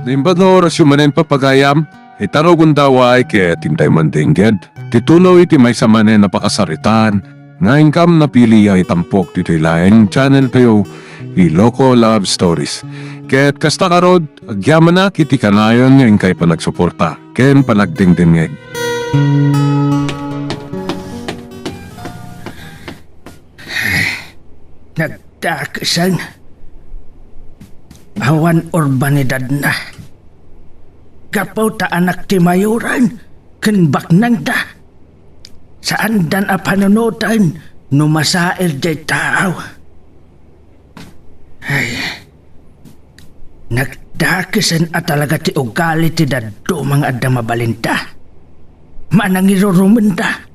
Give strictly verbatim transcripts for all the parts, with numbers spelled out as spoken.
Imbag nga orasyo manen, papagayam, ita rugonda, ket intay man dengngeg ti tuloy ti maysa manen a pakasaritaan nga inkam napili a itampok ditoy laeng channel tayo, Iloko Love Stories. Ket kasta ngarud, agyamanak iti kanayon nga inkay panagsuporta ken panagdengdengngeg. Nagdakesen. Awan urbanidadna. Gapu ta anak ti mayoran ken baknangda, saandan a panunoten no masair diay taaw. Ay, nagdakesen a talaga ti ugali ti dadduma nga adda mabalinda. Manangirurumenda.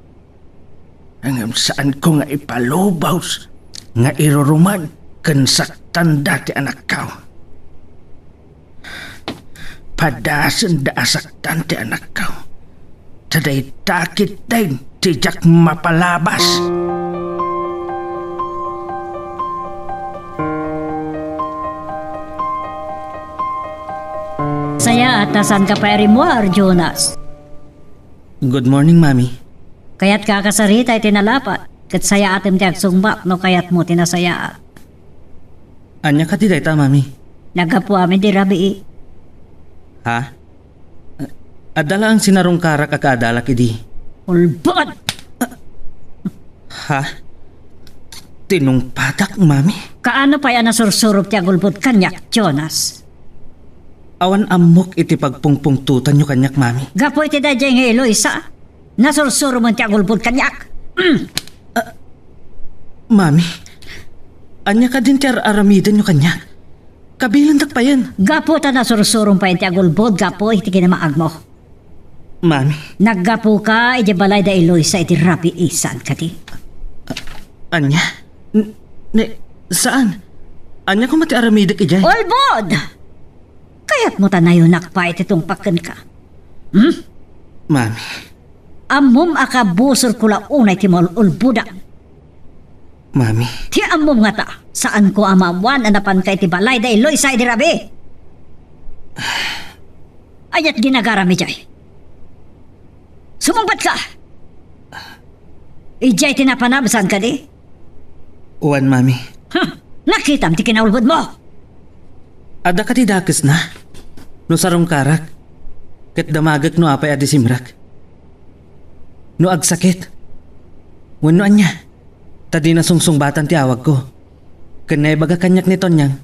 Ngem saanko nga ipalubos nga iruruman ken saktanda ti anakko. Padasenda a saktan ti anakko. Ta dayta ketdin ti diak mapalabas. Sayaat ta saanka pay a rimmuar, Jonas. Good morning, Mami. Kayatka a kasarita iti nalapat, ket sayaatem ti agsungbat no kayatmo ti nasayaat. Ania kadi dayta, Mami? Naggapu amin ti rabii. Ha? Adda laeng sinarungkarak a kaadalak idi. Ulbod! Ha? Tinungpadak, Mami? Kaano pay a nasursurom ti agulbod kaniak, Jonas? Awan ammok iti pagpungpungtotanyo kaniak, Mami. Gapu iti daydiay nga Eloisa, nasursuromon ti agulbod kaniak. Mm. Mami, ania kadin ti ar-aramidenyo kaniak? Kabilendak payen. Gapu ta nasursurom payen ti agulbod gapu iti kinamaagmo. Mami. Naggapuka idiay balay da Eloisa iti rabii, saan kadi? Ania? N-, ne, saan? Ania koma ti aramidek idiay? Ulbod! Kayatmo ta nayonak pay ti tungpak kenka? Hmm? Mami. Ammom a kabusorko la unay ti maul-ulbodan. Mami. Ti ammom ngata, saanko a maammoan a napanka iti balay da Eloisa idi rabii. Aniat ginagaram idiay? Sumungbatka! Idiay ti napanam, saan kadi? Wen, Mami. Huh! Nakitam ti kinaulbodmo! Adda kadi dakesna? No sarungkarak, ket damagek no apay a disimrek. No agsakit. Wenno ania? Ta dina sungsungbatan ti awagko. Ken naibaga kaniak ni Tonyang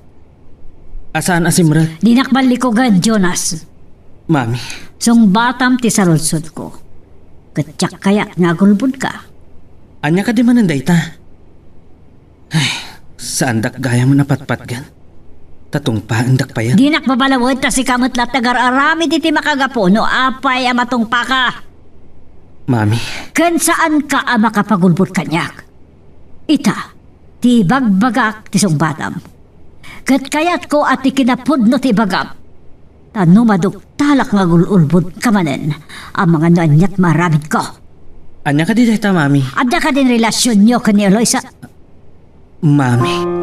a saan a simrek. Dinak ballikugen, Jonas. Mami. Sungbatam ti saludsodko. Ket diak kayat nga agulbodka. Ania kadi manen dayta? Ay, saandak gayam a patpatgen. Ta tungpaendak payen. Dinak babalawed ta sika met la ti agar-aramid iti makagapu no apay a matungpaka. Mami. Ken saanka a makapagulbod kaniak. Ita, ti ibagbagak ti sungbatam. Ket kayatko a ti kinapudno ti ibagam. Ta no maduktalak nga agul-ulbodka manen, amangan no aniat maaramidko. Ania kadi dayta, Mami? Adda kadin relasionyo ken ni Eloisa? Mami.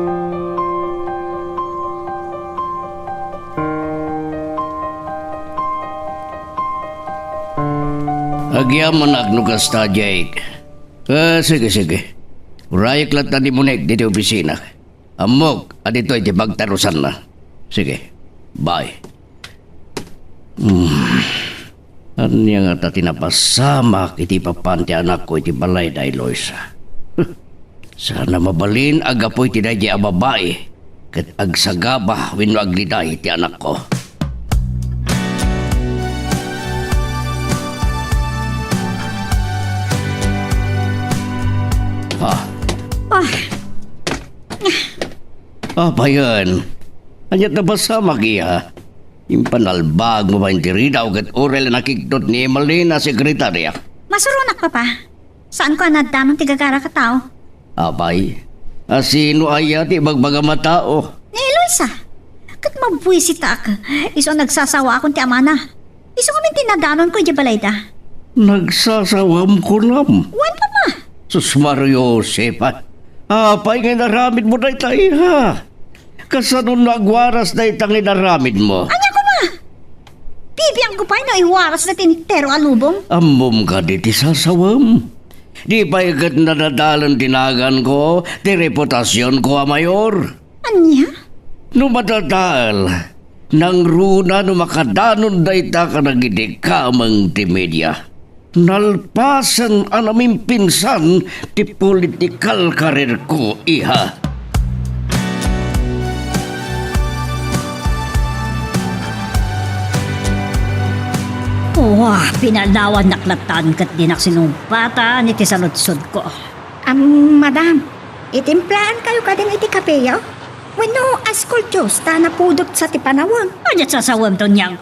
Agyamanak no kasta, Jake. Ah, sige, sige. Urayek latta ni Monique ditoy opisina. Ammok a ditoy ti pagtarusanna. Sige. Bye. Hmm. Ania ngata ti napasamak iti ipapan ti anakko iti balay da Eloisa? Sana mabalin a gapu iti daydiay a babai ket agsagaba wenno agriday ti anakko. Ha? Ah. Apayen, aniat napasamak iya? Impanalbagmo pay ti ridaw ket uray la nakiktot ni Emalina, sekretaria. Masuronak, Papa. Saanko a naaddanon ti gagarak a tao. Apay, a sino aya ti ibagbagam a tao? Ni Eloisa. Ket mabuisitaak. Isu a nagsasawaakon ti amana. Isu ngamin ti nadanonko idiay balayda. Nagsasawam kunam? Wen, Papa. Sus, Mario Joseph, a. Apay nga inaramidmo dayta, iha? Kasano no agwaras dayta nga inaramidmo? Ania koma? Pay no iwarasda ti entero a lubong? Ammom kadi ti sasawem? Di pay ket nadadalen ti naganko, ti reputasionko a mayor? Ania? No madadael, nangruna no makadanon dayta kadagiti kameng ti media. Nalpasen a namimpinsan ti political career ko, iha. Wah, pinalawannak lattan ket dinak sinungbatan iti saludsodko. Am, madam, itimplaankayo kadin iti kapeyo? Wenno, asko juice ta napudot sa ti panawen? Ania ti sasawem, Tonyang?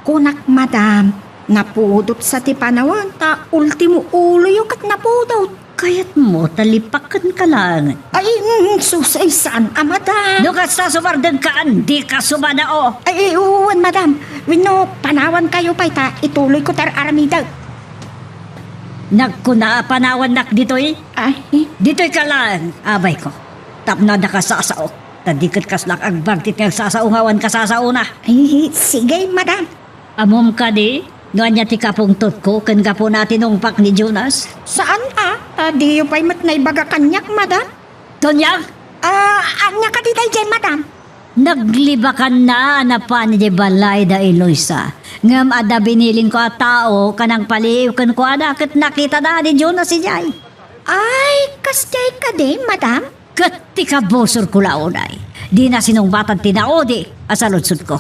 Kunak, madam, napudot sa ti panawen ta ultimo uloyo ket napudot. Kayatmo ta lipakenka laengen? Ay, mm, sus, ay, saan a, madam? No kasta, sumardengkan, dika sumanao. Ay, wen, madam. Wenno, panawankayo pay ta ituloyko ti ar-aramidek. Nagkuna a panawannak ditoy? Ay. Ditoyka laeng, abayko. Tapno adda kasasaok. Ta di ket kaslak agbagtit nga agsasao nga awan kasasaona. Ay, sige, madam. Ammom kadi no ania ti kapungtotko ken gapuna a tinungpak ni Jonas? Saan a, ta diyo pay met naibaga kaniak, madam. Tonyang! Ah, ania kadi daydiay, madam? Naglibakanna a napan idiay balay da Eloisa. Ngem adda binilinko a tao nga nangpaliiw kenkuana ket nakitada ni Jonas idiay. Ay, kasdiay kadi, madam? Ket ti kabusorko la unay, dina sinungbatan ti naudi a saludsodko.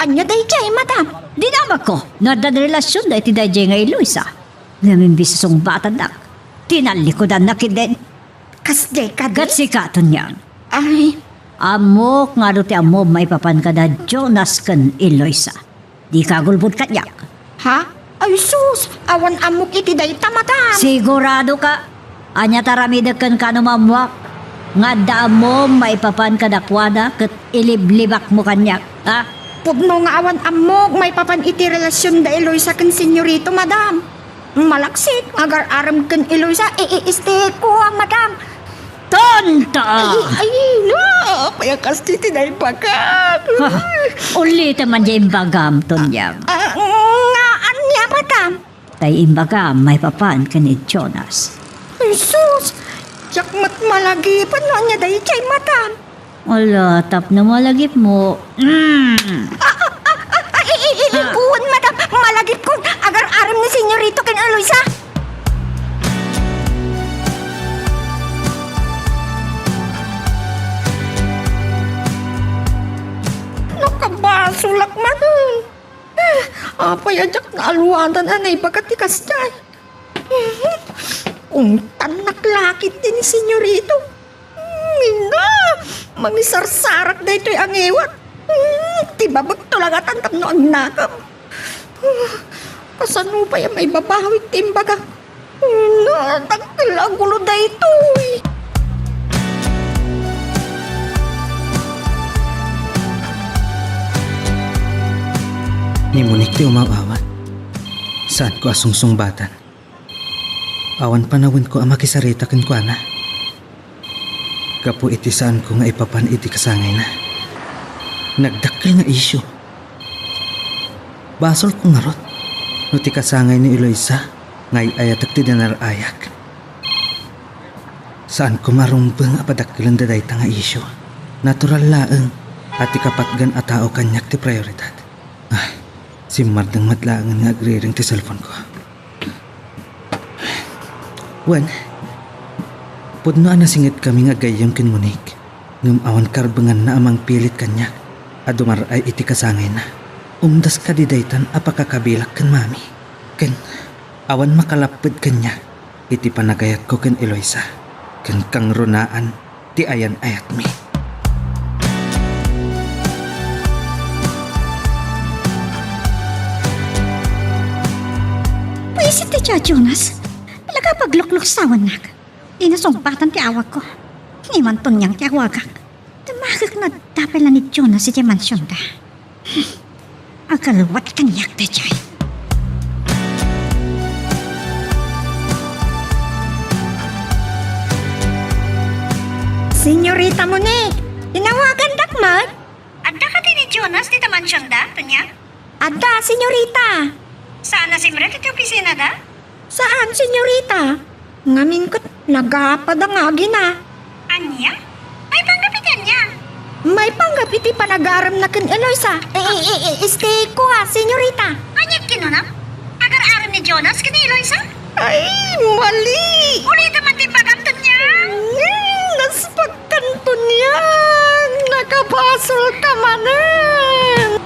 Ania daydiay, madam? Dinamagko nga adda relasionda iti daydiay nga Eloisa. Ngem imbes a sungbatannak, tinallikudanna ketdin. Kasdiay kadi? Ket sika, Tonyang. Ay. Ammok nga adu ti ammom maipapan kada Jonas ken Eloisa. Dika agulbod kaniak. Ha? Ay sus, awan ammok iti dayta, madam. Siguradoka? Ania ti aramidek kenka no maammoak nga adda ammom maipapan kadakuada ket iliblibakmo kaniak, ha? Pudno nga awan ammok maipapan iti relasion da Eloisa ken Senyorito, madam. Malaksid nga agar-arem ken Eloisa, iiistiko, madam. Tonto! Ay, ay, no! Apay a kas ti naibagam? Ha? Ulitem man diay imbagam, Tonyang. Ah, nga ania, madam? Tay imbagam maipapan ken ni Jonas. Ay, sus! Diak met malagipen no ania daydiay, madam. Ala, tapno malagipmo. Mm. Ah, ah, ah, ah, ah, i-, i-, i-, Ah. Wen, madam, malagipkon. Agar-arem ni Senyorito ken Eloisa. Nakabasolak manen. Ah, apay a diak naaluadan a naibaga ti kasdiay? Ungtannak la ketdi ni Senyorito. Nina, mangisarsarak daytoy a ngiwat. Hmm, ti babekto la ngatan tapno agnakem. Kasano pay a maibabawi ti imbagak? Nina, dakkel a gulo daytoy. Ni Monique ti umaw-awat. Saanko a sungsungbatan. Awan panawenko a makisarita kenkuana. Gapu iti saanko nga ipapan iti kasangayna. Nagdakkel nga isyu. Basolko ngarud no ti kasangay ni Eloisa nga ay-ayatek ti dinar-ayak. Saanko marumbeng a padakkelen dayta nga isyu. Natural laeng a ti kapatgan a tao kaniak ti prioridad. Ah, simmardeng met laengen nga agriring ti cellphone-ko. Wen, pudno a nasingetkami nga agayyem ken Monique, ngem awan karbenganna a mangpilit kaniak a dumar-ay iti kasangayna. Umdas kadi daytan a pakakabilak ken Mami, ken awan makalapped kaniak iti panagayatko ken Eloisa, ken kangrunaan ti ayan-ayatmi. Buisit ti Jonas. Talaga paglukluksawannak. Di nasungbatan ti awagko. Ni Mantonyang ti awagak. Damagek no adda pay la ni Jonas iti mansionda. Agalwat kaniak daydiay. Senyorita Monique, tinawagandak met? Adda kadi ni Jonas dita mansionda, Tonya? Adda, senyorita. Saan a simrek iti opisinada? Saan, senyorita. Ngamin ket nagapada nga agina. Ania? Maipanggep iti ania? Maipanggep iti panagaramna ken Eloisa. Eh, eh, eh, eh, este ko, ha, senyorita. Ania kinunam? Agar-aram ni Jonas ken ni Eloisa? Ay, mali! Ulitem man ti imbagam, Tonyang! Hmm, naspak Kanto niyan, nakabasolka manen!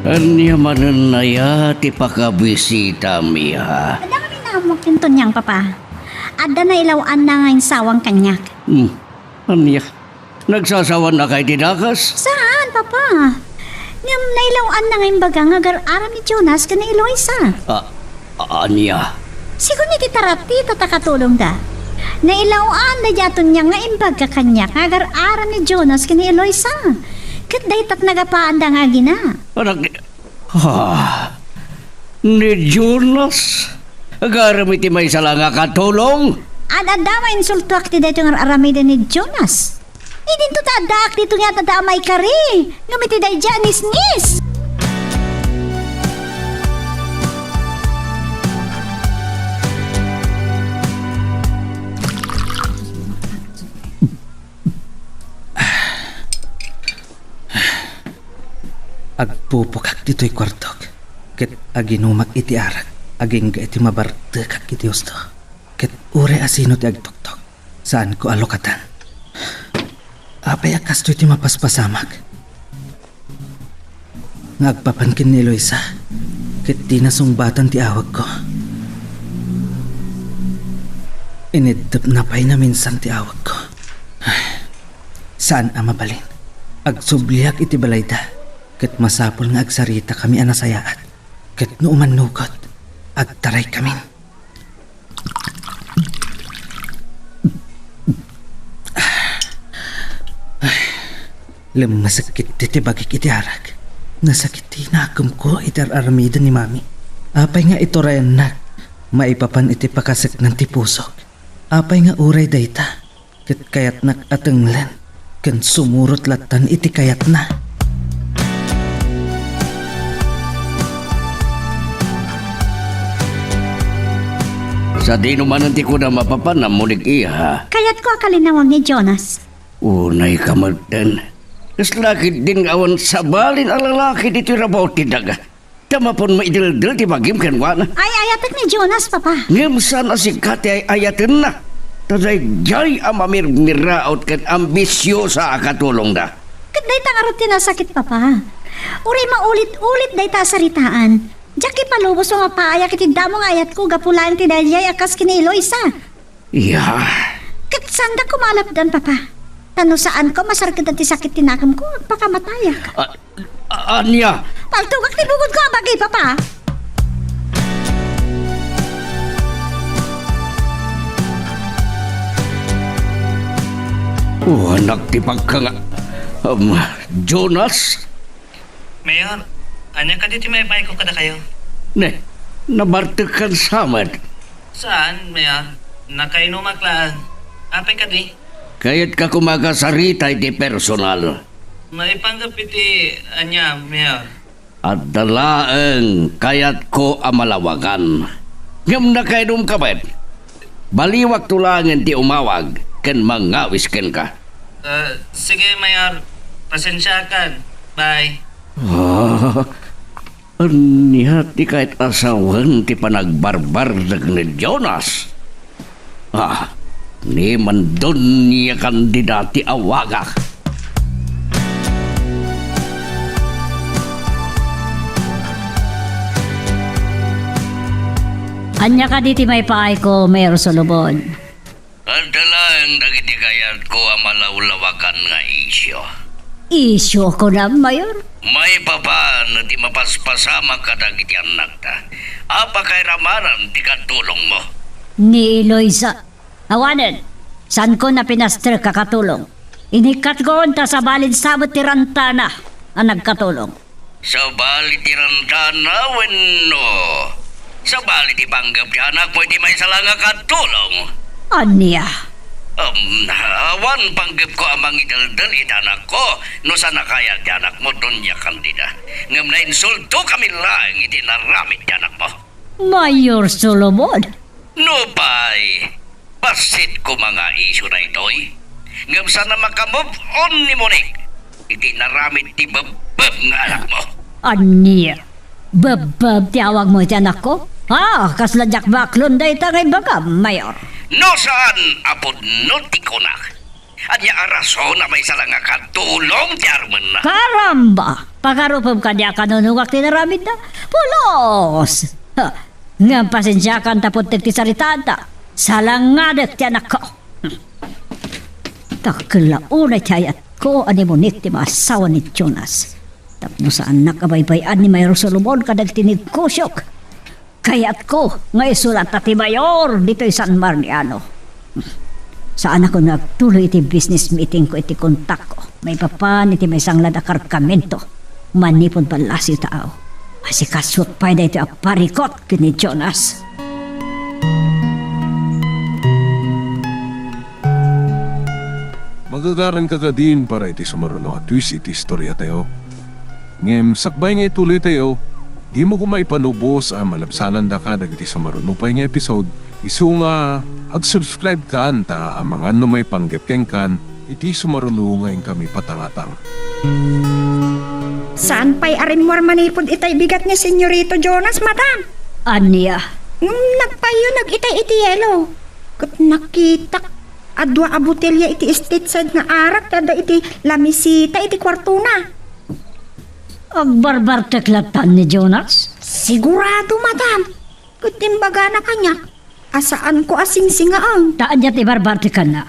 Ania manen aya ti pakabisitam, iha? Adda kami naammo ken Tonyang, Papa. Adda nailaw-anna nga insawang kaniak. Hmm. Ania? Nagsasawannaka iti dakes? Saan, Papa. Ngem nailaw-anna nga imbaga nga agar-aram ni Jonas ken ni Eloisa. A-, a-, ania? Sigun iti taratita ta katulongda. Nailaw-an daydiay a Tonyang nga imbaga kaniak nga agar-aram ni Jonas ken ni Eloisa. Ket dayta ti nagapaanda nga agina. Anak, Ah, ni Jonas? Agarem iti maysa la nga katulong? Ad-adda nga insultoak ti daytoy nga ar-aramiden ni Jonas. Idinto ta addaak ditoy nga adda a maikari, ngem iti daydiay a nisnis. Agpupokak ditoy kuartok, ket aginumak iti arak agingga iti mabartekak iti husto. Ket uray a sino ti agtoktok, saanko a lukatan. Apay a kastoy ti mapaspasamak? Nga agpapan ken ni Eloisa, ket dina sungbatan ti awagko. Ineddepna pay naminsan ti awagko. Saan a mabalin. Agsubliak iti balayda, ket masapul nga agsaritakami a nasayaat. Ket no umannugot, agtaraykamin. Lemmesek ketdi ti bagik iti arak. Nasakit ti nakemko iti ar-aramiden ni Mami. Apay nga iturayannak maipapan iti pakaseknan ti pusok? Apay nga uray dayta, ket kayatnak a tenglen ken sumurot lattan iti kayatna. Sadino manen ti kunam a papanam, Munig, iha? Kayatko a kalinawag ni Jonas. Unayka metten. Kasla ketdin nga awan sabalin a lalaki ditoy rabaw ti daga. Ta mapon maideldel ti bagim kenkuana. Ay-ayatek ni Jonas, Papa. Ngem saan a sika ti ay-ayatenna. Ta daydiay a mamirmiraot ken ambisiosa a katulongda. Ket dayta ngarud ti nasakit, Papa. Uray maulit-ulit dayta a saritaan, diak ipalubos a mapaayak iti damo nga ayatko gapu laeng ti daydiay a kas ken ni Eloisa. Ya. Ket saanda koma a lapdan, Papa. Ta no saanko a masargedan ti sakit ti nakemko, agpakamatayak. A-, a-, ania? Paltogak ti bukodko a bagi, Papa. O, anak ti pagkanga-, um, Jonas? Mayor, ania kadi ti maipaayko kadakayo? Ne, nabartekkan sa met. Saan, Mayor? Nakainumak laeng. Apay kadi? Kayatka koma a kasarita iti personal. Maipanggep iti ania, Mayor? Adda laeng kayatko a malawagan. Ngem nakainumka met. Baliwakto laengen ti umawag ken mangawis kenka. Ah, sige, Mayor. Pasensiakan. Bye. Ah, ania ti kayat a sawen ti panagbarbardek ni Jonas? Ah, ni Mandonia Candida ti awagak. Ania kadi ti maipaayko, Mayor Solomon? Adda laeng dagiti kayatko a malawlawakan nga isyu. Isyu, kunam, Mayor? Maipapan ti mapaspasamak kadagiti annakta a pakairamanan ti katulongmo. Ni Eloisa. Awanen, saanko a pinaster a katulong. Inikkatko ta sabalin sa met ti rantana a nagkatulong. Sabali ti rantana wenno sabali ti panggep ti anakmo iti maysa la nga katulong? Ania? Um, awan panggepko a mangidaldal iti anakko no saan a kayat ti anakmo, Doña Candida. Ngem nainsultokami laeng iti inaramid ti anakmo. Mayor Solomon! Nupay, bassit koma nga isyu daytoy. Ngem saan a maka-move on ni Monique iti inaramid ti bebbeb nga anakmo. Ania? Bebbeb ti awagmo iti anakko? Ah, kasla diak baklon dayta nga ibagam, Mayor. No saan a pudno ti kunak, ania a rason a maysa la nga katulong ti arumenna? Karamba! Pagarupem kadi a kanunogak ti inaramidna? Pulos! Ha, ngem pasensiakan ta puttek ti saritaanta. Salangadek ti anakko. Dakkel la unay ti ayatko a ni Monique ti maasawa ni Jonas. Tapno saannak a baybay-an ni Mayor Solomon kadagiti negosiok. Kayatko nga isulata ti mayor ditoy San Mariano. Saanakon nga agtuloy iti business meetingko iti kontakko maipapan iti maysa ngarud a kargamento manipud ballasiw taaw. Asikasuek pay daytoy a parikut ken ni Jonas. Magagaranka kadin para iti sumaruno a twist iti istoriatayo. Ngem sakbay nga ituloytayo, dimo koma ipanubos a malabsanandaka dagiti sumaruno pay nga episode, isu nga ag-subscribe kan ta amangan no maipanggep kenkan iti sumaruno nga inkami patangatang. Saan pay a rimmuar manipud itay bigat ni Senyorito Jonas, madam? Ania? Ngem nagpayyonag itay iti yelo. Ket nakitak a dua a botelya iti state side nga arak ti adda iti lamisita iti kuartona. Agbarbartek latta ni Jonas? Sigurado, madam. Ket imbagana kaniak a saanko a singsingaen. Ta ania ti barbartekanna?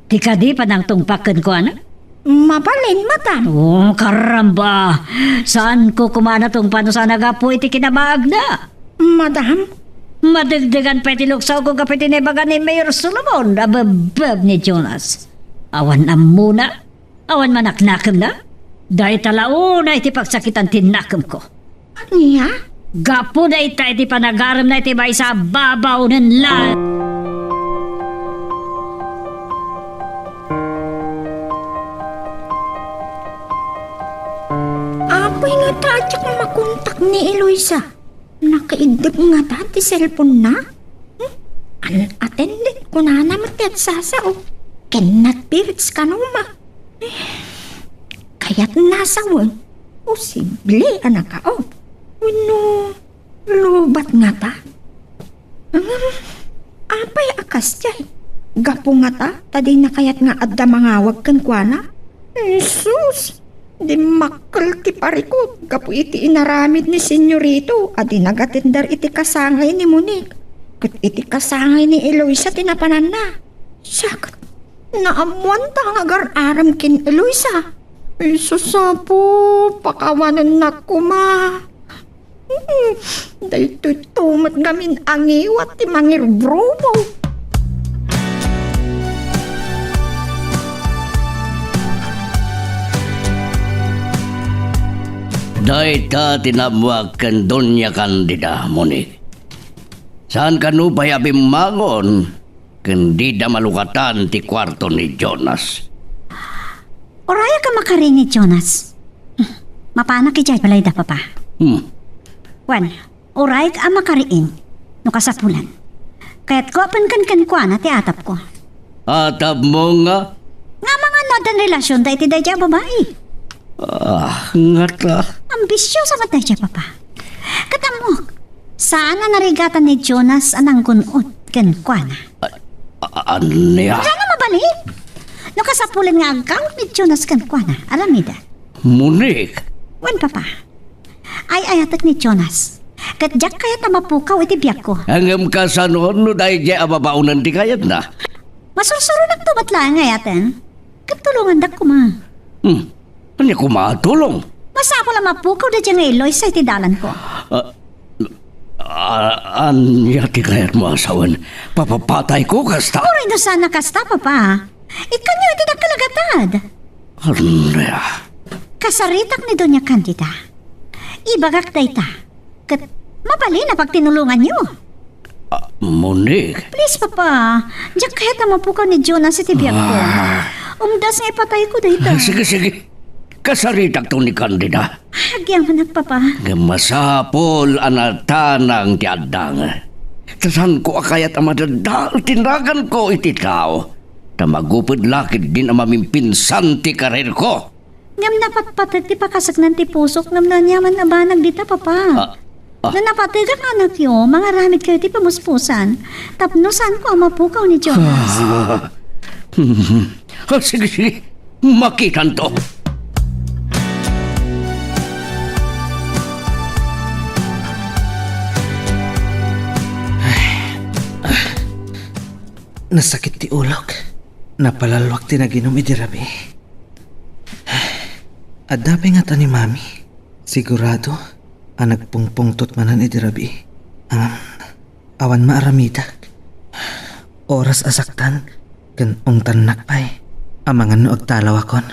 Ti kadi panangtungpak kenkuana? Mabalin, madam. Oh, karamba! Saanko koma a natungpa no saan a gapu iti kinabaagna. Madam? Madegdegan pay ti luksawko gapu iti naibaga ni Mayor Solomon a bebbeb ni Jonas. Awan ammona, awan manaknakemna. Dayta la unay ti pagsakitan ti nakemko. Ania? Gapu dayta iti panagaremna iti maysa a babaonen la. Apay ngata a diak makontak ni Eloisa? Nakaiddep ngata ti cellphone-na? Hmm? Unattended kunana met ti agsasao. Ken not reached kano met. Kayatna a sawen, posible a naka-off. Wenno, lowbat ngata? Ngem, apay a kasdiay? Gapu ngata ta dina kayat nga adda mangawag kenkuana? Jesus! Dimmakkel ti parikut gapu iti inaramid ni Senyorito a di nagatender iti kasangay ni Monique ket iti kasangay ni Eloisa ti napananna. Siak, naammoanta nga agar-arem ken Eloisa. Ay, susapo, pakawanennak koma. Hmm, daytoy to met ngamin a ngiwat ti mangirbrumo. Dayta ti naammoak ken Doña Candida, Monique. Saan kano pay a bimmangon ken dida malukatan ti kuarto ni Jonas. Uray a makari ni Jonas. Mapanak idiay balayda, Papa. Hmm. Wen, uray a makariin no kasapulan. Kayatko a penken kenkuana ti atapko. Atapmo nga? Nga amangan no addan relasionda iti daydiay a babai. Ah, ngata. Ambisiosa met daydiay, Papa. Ket ammok, saan a narigatan ni Jonas a nanggun-od kenkuana. A-, a-, ania? Diana mabalin? No kasapulan nga agkaon ni Jonas kenkuana, aramida. Monique? Wen, Papa. Ay-ayatek ni Jonas. Ket diak kayat a mapukaw iti biagko. Ngem kasano no daydiay a babaonen ti kayatna? Masursuronakto met laeng nga ayaten. Ket tulongandak koma. Hmm. Ania koma a tulong? Masapul a mapukaw daydiay nga Eloisa iti dalanko. Ah, ah, ania ti kayatmo a sawen? Papapatayko kasta? Uray no saan a kasta, Papa. Ikkanyo iti dakkel a gatad. Ania? Kasaritak ni Doña Candida. Ibagak dayta. Ket mabalin a pagtinulonganyo. A-, Monique. Please, Papa. Diak kayat a mapukaw ni Jonas iti biagko. Ah. Umdas nga ipatayko dayta. Ah, sige, sige. Kasaritakto ni Candida. Agyamanak, Papa. Ngem masapul a natanang ti addang. Ta saanko a kayat a madadal ti naganko iti tao. Ta maguped la ketdin a mamimpinsan ti karerko. Ngem napatpateg ti pakasaknan ti pusok ngem no aniaman a banag dita, Papa. Ah, ah. No napategak, anakyo, mangaramidkayo ti pamuspusan tapno saanko a mapukaw ni Jonas. Ah. Ah, sige, sige. Makitanto. Nasakit ti ulok. Napalalwak ti naginum idi rabii. Adda pay ngata ni Mami? Sigurado a nagpungpungtot manen idi rabii. Ngem awan maaramidak. Oras a saktan ken ungtannak pay. Amangan no agtalawakon.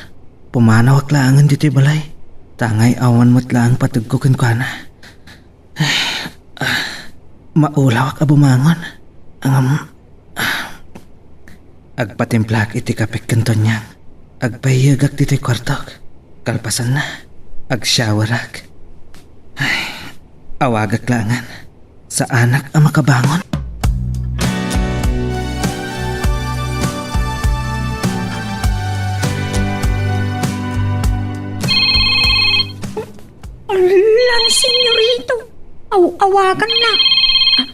Pumanawak laengen ditoy balay. Ta ngay-awan met laeng pategko kenkuana. Maulawak a bumangon. Ngem, agpatimplaak iti kape ken Tonyang. Agpaiyegak ditoy kuartok. Kalpasanna, agshowerak. Ay, awagak laengen. Saanak a makabangon. Ala, Senyorito. Aw-awaganna. Ah,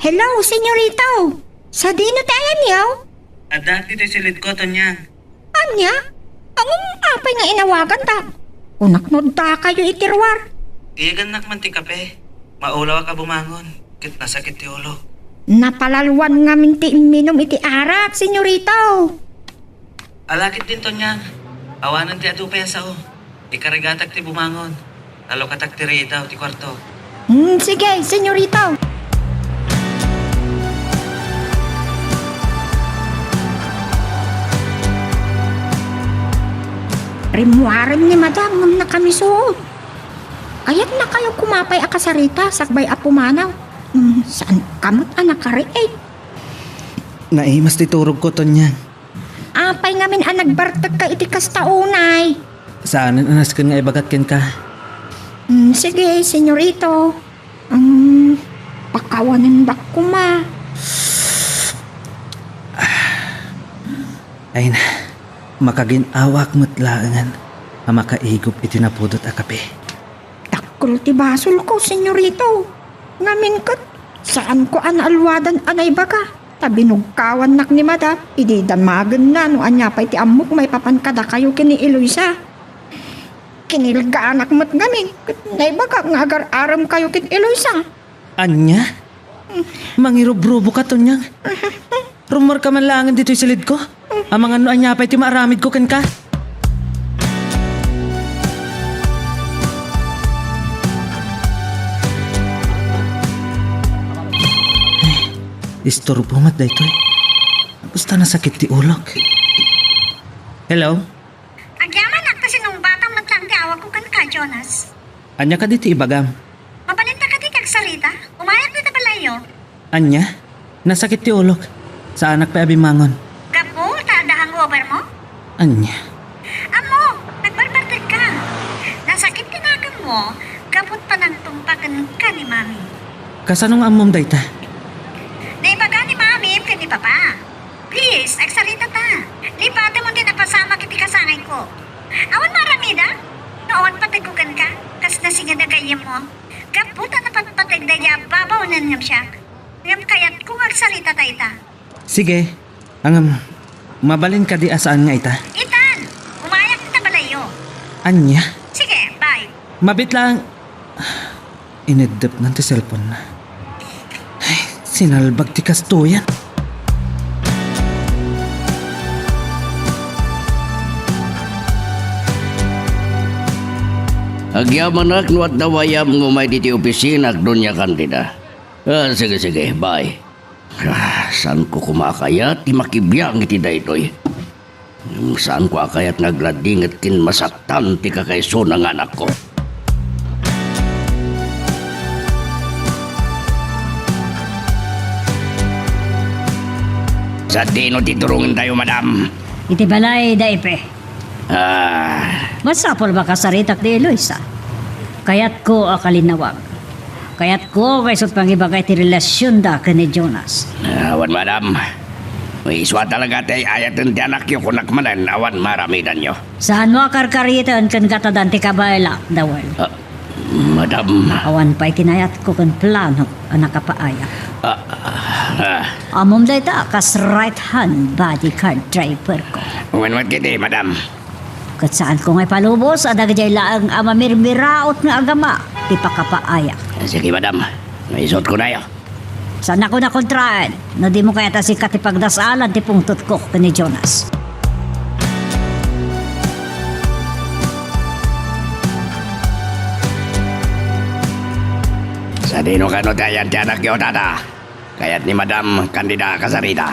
hello, Senyorito. Sadino ti ayanyo? Adda ditoy silidko, Tonyang. Ania? Ngem apay nga inawaganta? Kunak no addakayo iti ruar. Iyegannak man ti kape. Maulawak a bumangon, ket nasakit ti ulo. Napalalwan ngamin ti imminum iti arak, Senyorito. Ala ketdin, Tonyang. Awanen ti adu pay a sao. Ikarigatak ti bumangon. Lalukatak ti riidaw ti kuarto. Hmm, sige, Senyorito. Rimmuaren ni Madam ngem nakamisuot. Kayatnakayo koma pay a kasarita sakbay a pumanaw. Hmm, saanka met a nakariid. Naimas ti turogko, Tonyang. Apay ngamin a nagbartekka iti kasta unay? Saanen a nasken nga ibagak kenka. Mm, sige, Senyorito. Mm, pakawanendak koma. Ay na, makagin-awak met laengen a makaigop iti napudot a kape. Dakkel ti basolko, Senyorito. Ngamin ket, saanko a naalwadan a naibaga. Ta binugkawannak ni Madam, idi damagenna no ania pay ti ammok maipapan kadakayo ken ni Eloisa. Kinilgaanak met ngamin, ket naibagak nga agar-aremkayo ken Eloisa. Ania? Mangirubruboka, Tonyang. Rummuarka man laengen ditoy silidko. Amangan no ania pay ti maaramidko kenka. Isturbo met daytoy. Basta nasakit ti ulok. Hello? Agyamanak ta sinungbatam met laeng ti awagko kenka, Jonas. Ania kadi ti ibagam? Mabalinta kadi ti agsarita? Umayak dita balayyo. Ania? Nasakit ti ulok. Saanak pay a bimmangon. Gapu ta adda hangover mo? Ania? Ammo, nagbarbartek ka. Nasakit ti naganmo, gapu ta nangtungpa kenka ni Mami. Kasano nga ammom dayta? Naibaga ni Mami ken ni Papa. Please, agsarita ta. Lipatem ti napasamak iti kasangayko. Awan maaramidek? No awan pategko kenka, kas nasinged a gayyemmo. Gapu ta napatpateg daydi a babaonen ngem siak. Ngem kayatko nga agsarita ta ita. Sige. Ngem, mabalin kadi a saan nga ita? Itan! Umayak ta balayyo. Ania? Sige, bye. Mabit lang. Ineddepnan ti cellphone-na. Ay, sinalbag ti kastoyan. Agyamanak no adda wayam nga umay ditoy opisinak, Doña Candida. Ah, sige, sige, bye. Ah, saanko koma a kayat ti makibiang iti daytoy. Ngem saanko a kayat nga agladinget ken masaktan ti kakaisuna nga anakko. Sadino ti turongentayo, madam? Iti balay da Epe. Ah. Masapul ba kasaritak ni Eloisa? Kayatko a kalinnawag. Kayatko nga isu ti mangibaga iti relasionda ken ni Jonas. Awan, madam. Isu a talaga ti ay-ayaten ti anakyo, kunak manen, awan maaramidanyo. Saanmo a karkariten ken gatadan ti kabaelak, Dawel? Ah, madam. Awan pay kinayatko ken plano a nakapaayak. Ah, ah. Ammom dayta kas right hand bodyguard driverko. Wen met ketdi, madam. Ket saanko nga ipalubos a dagijay laeng a mamirmiraot nga agama ti pakapaayak. Sige, madam. Isuotko nayo. Saannak a kontraen no dimo kayat a sika ti pagdasaalan ti pungtotko ken ni Jonas. Sadino kano ti ayan ti anakyo, tata? Kayat ni Madam Candida a kasarita.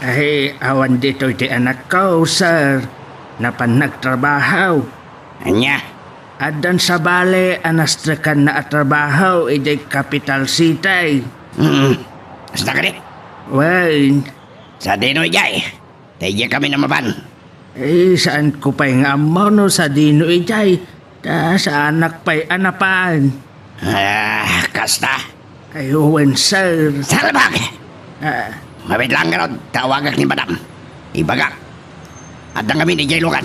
Ay, awan ditoy ti anakko, sir. Napan nagtrabaho. Ania? Addan sabali a nastrekanna a trabaho idiay capital city. Mm. Kasta kadi? Wen. Sadino idiay? Ta idiay kami a mapan. Eh, saanko pay nga ammo no sadino idiay. Ta saanak pay a napan. Ah, kasta? Ay, wen, sir. Salbag! Ah. Mabiit laeng ngarud, tawagak ni Madam. Ibagak. Adda ngamin idiay lugan.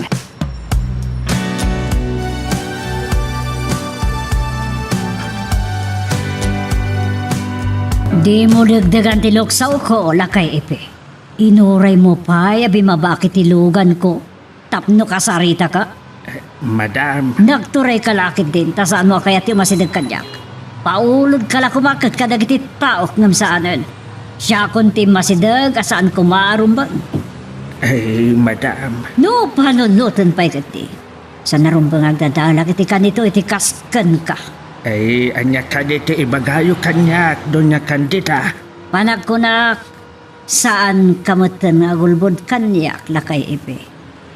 Dimo dagdagan ti luksawko, Lakay Epe. Inuraymo pay a bimabak iti luganko tapno kasaritaka? Eh, madam. Nagturayka la ketdin ta saanmo a kayatyo a masideg kaniak. Paulodka la koma ket kadagiti taok ngem saanen. Siakon ti immasideg a saan koma a rumbeng. Ay, madam. No panunoten pay ketdi, saan a rumbeng a agdadalag iti kanito iti kas kenka. Ay, ania kadi ti ibagayo kaniak, Doña Candida? Panagkunak, saanka metten nga agulbod kaniak, Lakay Epe.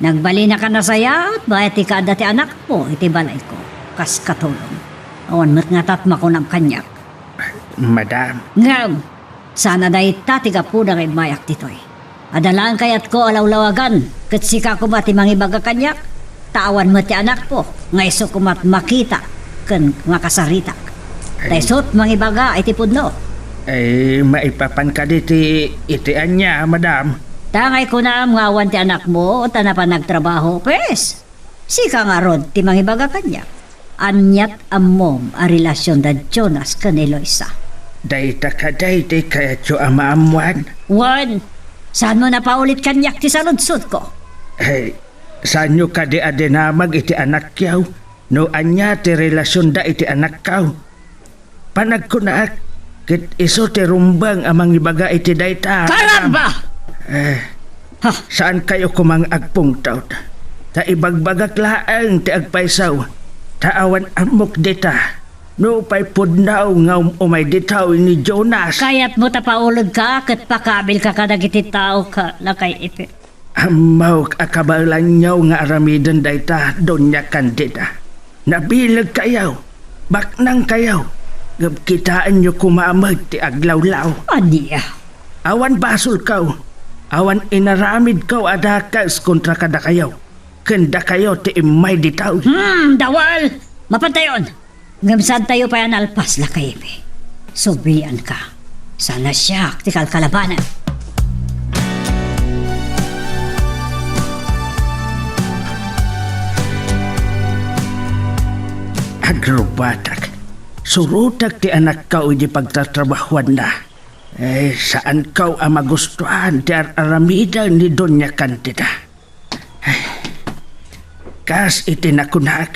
Nagbalinaka nasayaat, bayat ti kaadda ti anakmo iti balayko kas katulong. Awan met nga tatmakunam kaniak. Madam. Ngem, saan a dayta ti gapuna nga immayak ditoy. Adda laeng kayatko a lawlawagan, ket sika koma ti mangibaga kaniak, ta awan met ti anakko nga isu koma ti makita ken makasaritak. Ta isu ti mangibaga iti pudno. Ay, maipapan kadi ti iti ania, madam? Ta ngay kunam nga awan ti anakmo ta napan nagtrabaho, pwes. Sika ngarud ti mangibaga kaniak. Aniat ammom a relasion da Jonas ken Eloisa? Dayta kadi ti kayatyo a maammuan? Wen, saanmo napaulit kaniak ti saludsodko? Ay, saanyo kadi a dinamag iti anakyo no ania ti relasionda iti anakko? Panagkunak, ket isu ti rumbeng a mangibaga iti dayta. Karamba! Eh, ha! Saankayo koma nga agpungtot. Ta ibagbagak laeng ti agpayso. Ta awan ammok dita. Nupay pudno nga um-umay dita wenno ni Jonas. Kayatmo ta paulodka ket pakabilka kadagiti tao ka, Lakay Epe. Ammok a kabaelanyo nga aramiden dayta, Doña Candida. Nabilegkayo, baknangkayo, ngem kitaenyo koma met ti aglawlaw. Ania? Awan basolko, awan inaramidko a dakes kontra kadakayo, ken dakayo ti immay ditoy. Hmm, Dawel! Mapantayon! Ngem saantayo pay a nalpas, Lakay Epe. Sublianka. Saan a siak ti kalkalabanem. Agrubbuatak. Surotek ti anakko idi pagtatrabahuanna. Eh, saanko a magustuan ti ar-aramiden ni Doña Candida. Kas iti nakunak,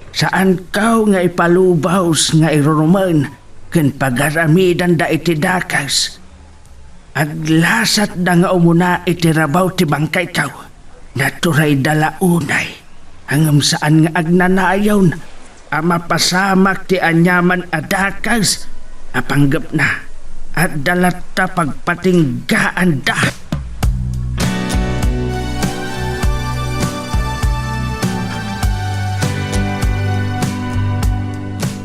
saanko nga ipalubos nga irurumen ken pagaramidanda iti dakes. Aglasatda nga umuna iti rabaw ti bangkayko. Naturayda la unay, ngem saan nga agnanayon a mapasamak ti aniaman a dakes a panggepna. Adda latta pagpatinggaanda.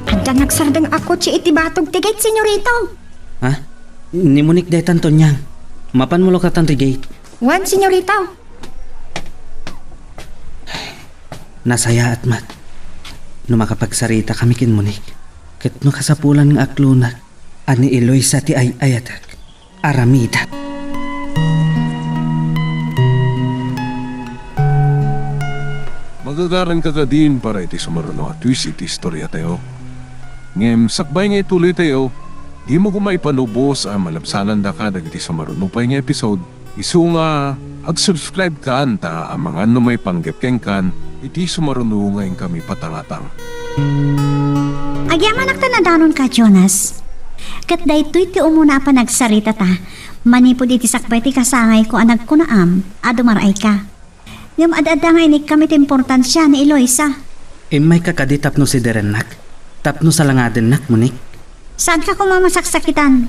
Adda nagsardeng a kotse iti batog ti gate, senyorito. Ha? Ni Monique daytan, Tonyang. Mapanmo lakatan ti gate. Wen, senyorita. Nasayaat met no makapagsarita kami ken Monique. Ket no kasapulan nga aklonak a ni Eloisa ti ay-ayatek, aramidek. Magagaranka kadin para iti sumaruno a twist iti istoriatayo. Ngem sakbay nga ituloytayo, dimo koma ipanubos a malabsanandaka dagiti sumaruno pay nga episode. Isu nga, ag-subscribe kan ta amangan no maipanggep kenkan iti sumaruno nga inkami patangatang. Agyamanak ta nadanonka, Jonas. Ket daytoy ti umuna a panagsaritata manipud iti sakbay ti kasangayko a nagkunaam a dumar-ayka. Ngem ad-adda nga inikkam iti importansia ni Eloisa. Immayka kadi tapno siderennak, tapno salangadennak, Monique? Saanka koma masaksakitan,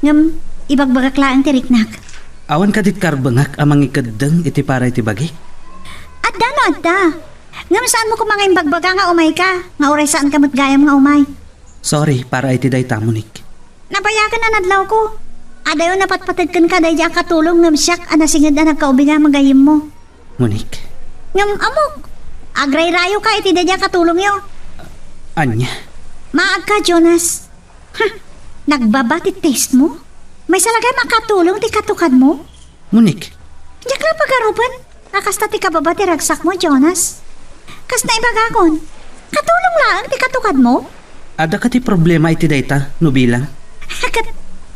ngem ibagbagak laeng ti riknak. Awan kadi karbengak a mangikeddeng iti para iti bagi? Adda no adda. Ngem saanmo koma nga imbagbaga nga umayka, nga uray saanka met gayam nga umay. Sorry para iti dayta, Monique. Nabayagen a nadlawko. Adayo napatpateg kenka daydi a katulong ngem siak a nasinged a nagkaubing a gagayyemmo. Monique. Ngem ammok, agrayrayoka iti daydi a katulongyo. Ania? Maagka, Jonas. Ha, nagbaba ti taste mo? Maysa la gayam a katulong ti katukadmo? Monique. Diak la pagarupen a kasta ti kababa ti ragsakmo, Jonas. Kas naibagakon, katulong laeng ti katukadmo? Adda kadi problema iti dayta, no bilang? Ket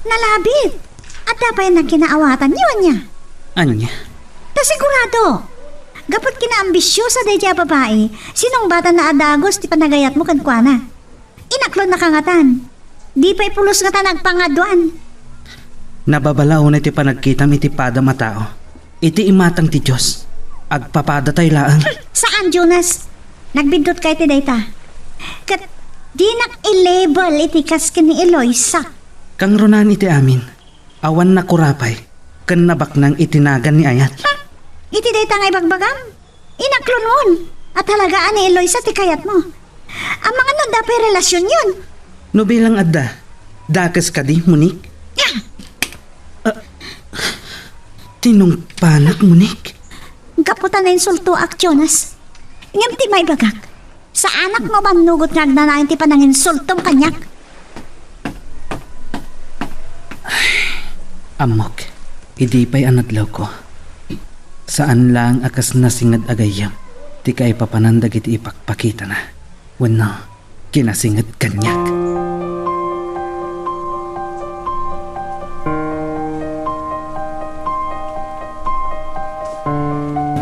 nalabit. Adda pay a kinaawatanyo, ania? Ania? Ta sigurado, gapu ta kinaambisiosa daydi a babai, sinungbatanna a dagus ti panagayatmo kenkuana. Inaklonnaka ngatan. Di pay pulos ngata nagpangaduan. Nababala unay ti panagkitam iti padam a tao. Iti imatang ti Dios, agpapadatayo laeng. Saan, Jonas. Nagbiddutka iti dayta. Ket dinak i-label iti kas ken ni Eloisa. Kangrunaan iti amin. Awan nakurapay ken nabaknang iti nagan ni ayat. Ha? Iti dayta nga ibagbagam, inaklonmon a talaga a ni Eloisa ti kayatmo. Amangan no adda pay relasionyon. No bilang adda, dakes kadi, Monique? Ah! Ah, tinungpanak, Monique. Gapu ta nainsultoak, Jonas. Ngem ti maibagak, saanak nga umannugot nga agnanayon ti pananginsultom kaniak. Ammok, idi pay a nadlawko, saan laeng a kas nasinged a gayyem ti kaipapanan dagiti ipakpakitana wenno kinasinged kaniak.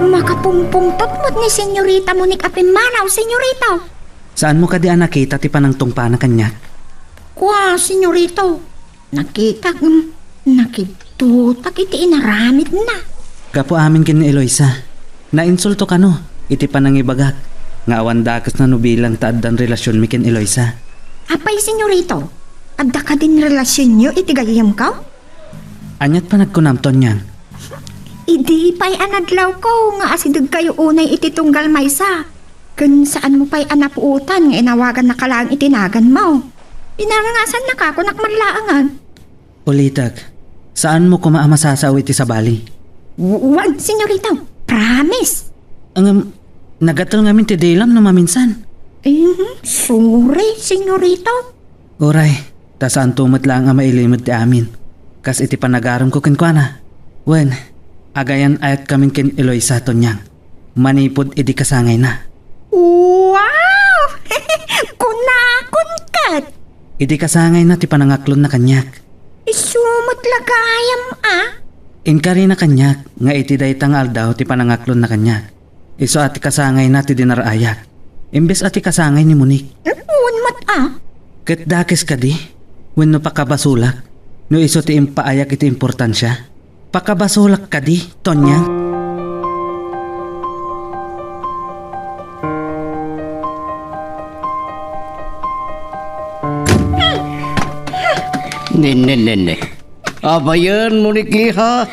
Makapungpungtot met ni Senyorita Monique a pimmanaw, Senyorita. Saanmo kadi a nakita ti panangtungpana kaniak? Kua, Senyorita. Nakitak, mm, nakidtutak iti inaramidna. Gapu amin ken ni Eloisa, nainsulto kano iti panangibagak nga awan dakesna no bilang ta addan relasionmi ken Eloisa. Apay, Senyorita, adda kadin relasionyo iti gayyemko? Aniat panagkunam, Tonyang? Idi pay a nadlawko nga asidegkayo unay iti tunggal maysa, ken saanmo pay a napuotan nga inawagannaka laeng iti naganmo. Pinangasannaka, kunak man laengen. Ulitek, saanmo koma a masasao iti sabali? W-, wen, Senyorita. Promise. Ngem, nagatel ngamin ti dilam no maminsan. Mhm, sorry, Senyorita. Uray, ta saanto met laeng a mailimed ti amin, kas iti panagaremko kenkuana. Wen, agayan-ayatkamin ken Eloisa, Tonyang, manipud idi kasangayna. Wow! Kunakon ket! Idi kasangayna ti panangaklonna kaniak. Isu met la gayam a? Inkarina kaniak nga iti dayta nga aldaw ti panangaklonna kaniak. Isu a ti kasangayna ti dinar-ayak, imbes a ti kasangay ni Monique. Wen met a? Ket dakes kadi? Wenno pakabasolak no isu ti impaayak iti importansia? Pakabasolak kadi, Tonyang? Nenne, nenne. Abayen, Monique, ha?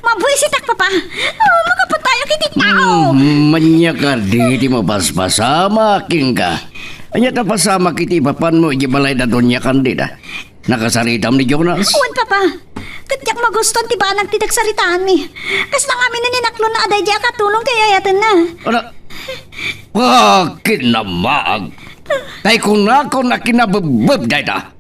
Mabuisitak, Papa. Oh, makapatayok iti tao. Hmm, ania kadi ti mapaspasamak kenka? Ania ta pasamak iti ipapanmo iti balay da Doña Candida? Nakasaritam ni Jonas? Wen, Papa. Ket diak magustuan ti banag ti nagsaritaanmi. Kasla ngamin a ninaklonna a daydiay a katulong ti ay-ayatenna. Ano? Ah, kinamaag. Tay kunakon a kinabebbeb dayta.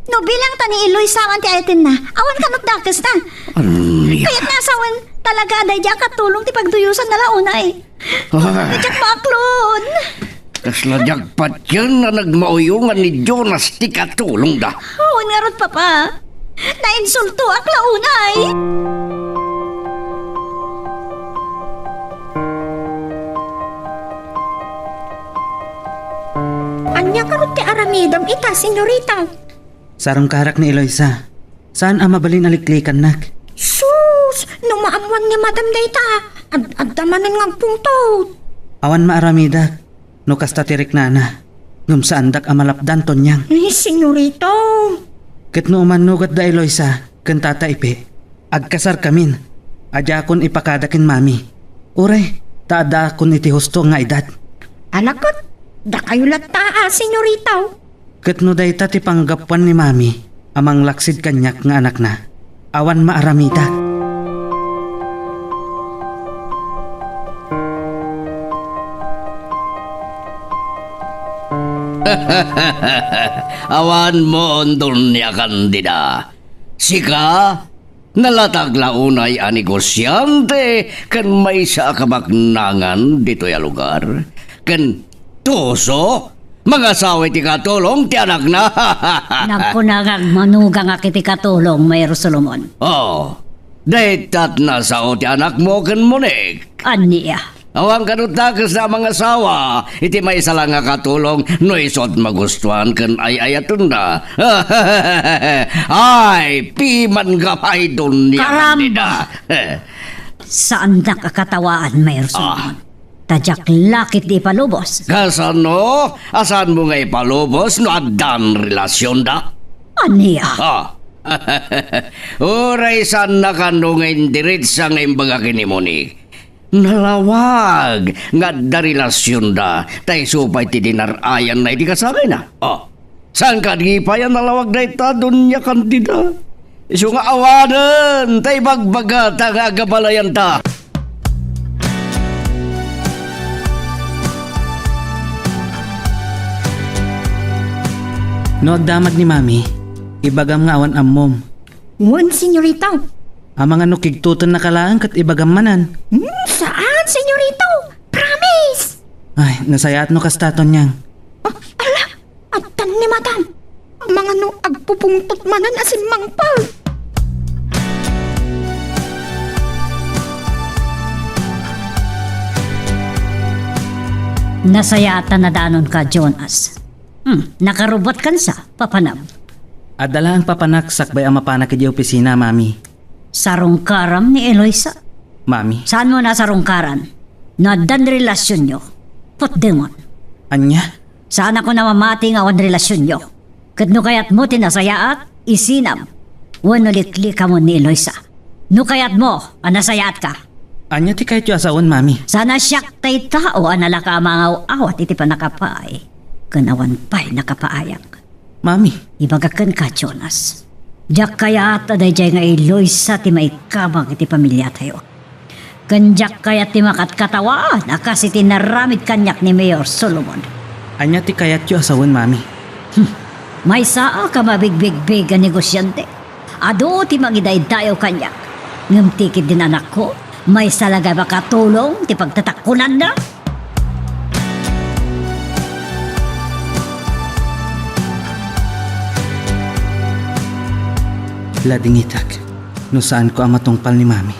No bilang ta ni Eloisa man ti ayatenna, awan kano ti dakesna. Ania? Kayatna a sawen talaga a daydiay a katulong ti pagduyosanna la unay. Ah. Diak maaklon. Kasla diak patien a nagmauyongan ni Jonas ti katulongda. Awan ngarud, Papa. Nainsultoak la unay. Ania ngarud ti aramidem ita, senyorita? Sarungkarak ni Eloisa. Saan a mabalin a liklikannak. Sus! No maammuan ni Madam dayta, ad-adda manen nga agpungtot. Awan maaramidak no kasta ti riknana, ngem saandak a malapdan, Tonyang. Ay, senyorita. Ket no umannugat da Eloisa ken Tata Ipe, agkasarkamin a diakon ipakada ken Mami. Uray, ta addaakon iti husto nga edad. Ala ket, dakayo latta a, senyorita. Ket no dayta ti panggapuan ni Mami a manglaksid kaniak nga anakna, awan maaramidak. Awan mo, Doña Candida. Sika, nalatag la unay a negosiante ken maysa a kabaknangan ditoy a lugar. Ken tuso, mangasawa iti katulong ti anakna. Nagkuna nga agmanugangak iti katulong, Mayor Solomon. Oh, daytat nasao ti anakmo ken Monique. Ania? Awan kano dakesna a mangasawa iti maysa la nga katulong no isu ti magustuan ken ay-ayatenna. Ay, piman gapay, Doña Caramba! Candida. Saandak a katawaan, Mayor Solomon. Ta diak la ketdi ipalubos. Kasano? A saanmo nga ipalubos no addan relasionda? Ania? Ah. Uray saanna kano nga indiretsa nga imbaga ken ni Monique. Nalawag nga adda relasionda, ta isu pay ti dinar-ayanna iti kasakayna. Oh, saan kadi pay a nalawag dayta, Doña Candida? Isu nga awanen ta ibagbagata nga agabalayanta. No agdamag ni Mami, ibagam nga awan ammom. Wen, senyorita. Amangan no kigtutennaka laeng ket ibagam manen. Hmm, saan, senyorita. Promise! Ay, nasayaat no kasta, Tonyang. Ah, ala, addan ni Madam. Amangan no agpupungtot manen a simmangpal. Nasayaat a nadanonka, Jonas. Hmm, nakarubbotkan sa, papanam. Adda laeng papanak sakbay a mapanak idiay opisina, Mami. Sarungkaram ni Eloisa? Mami. Saanmo a sarungkaran? No addan relasionyo, putdemon. Ania? Saanakon a mamati nga awan relasionyo. Ket no kayatmo ti nasayaat, isinam. Wenno liklikamon ni Eloisa. No kayatmo a nasayaatka. Ania ti kayatyo a sawen, Mami? Saan a siak tay tao a nalaka a mangaw-awat iti pannakapaay ken awan pay nakapaayak. Mami. Ibagak kenka, Jonas. Diak kayat a daydiay nga Eloisa ti maikabang iti pamiliatayo. Ken diak kayat ti makatkatawaan a kas iti naramid kaniak ni Mayor Solomon. Ania ti kayatyo a sawen, Mami? Hmm. Maysaak a mabigbigbig a negosiante. Adu ti mangidaydayaw kaniak. Ngem ti ketdin anakko, maysa la nga makatulong ti pagtatakkonanna. Ladingitak no saanko a matungpal ni Mami.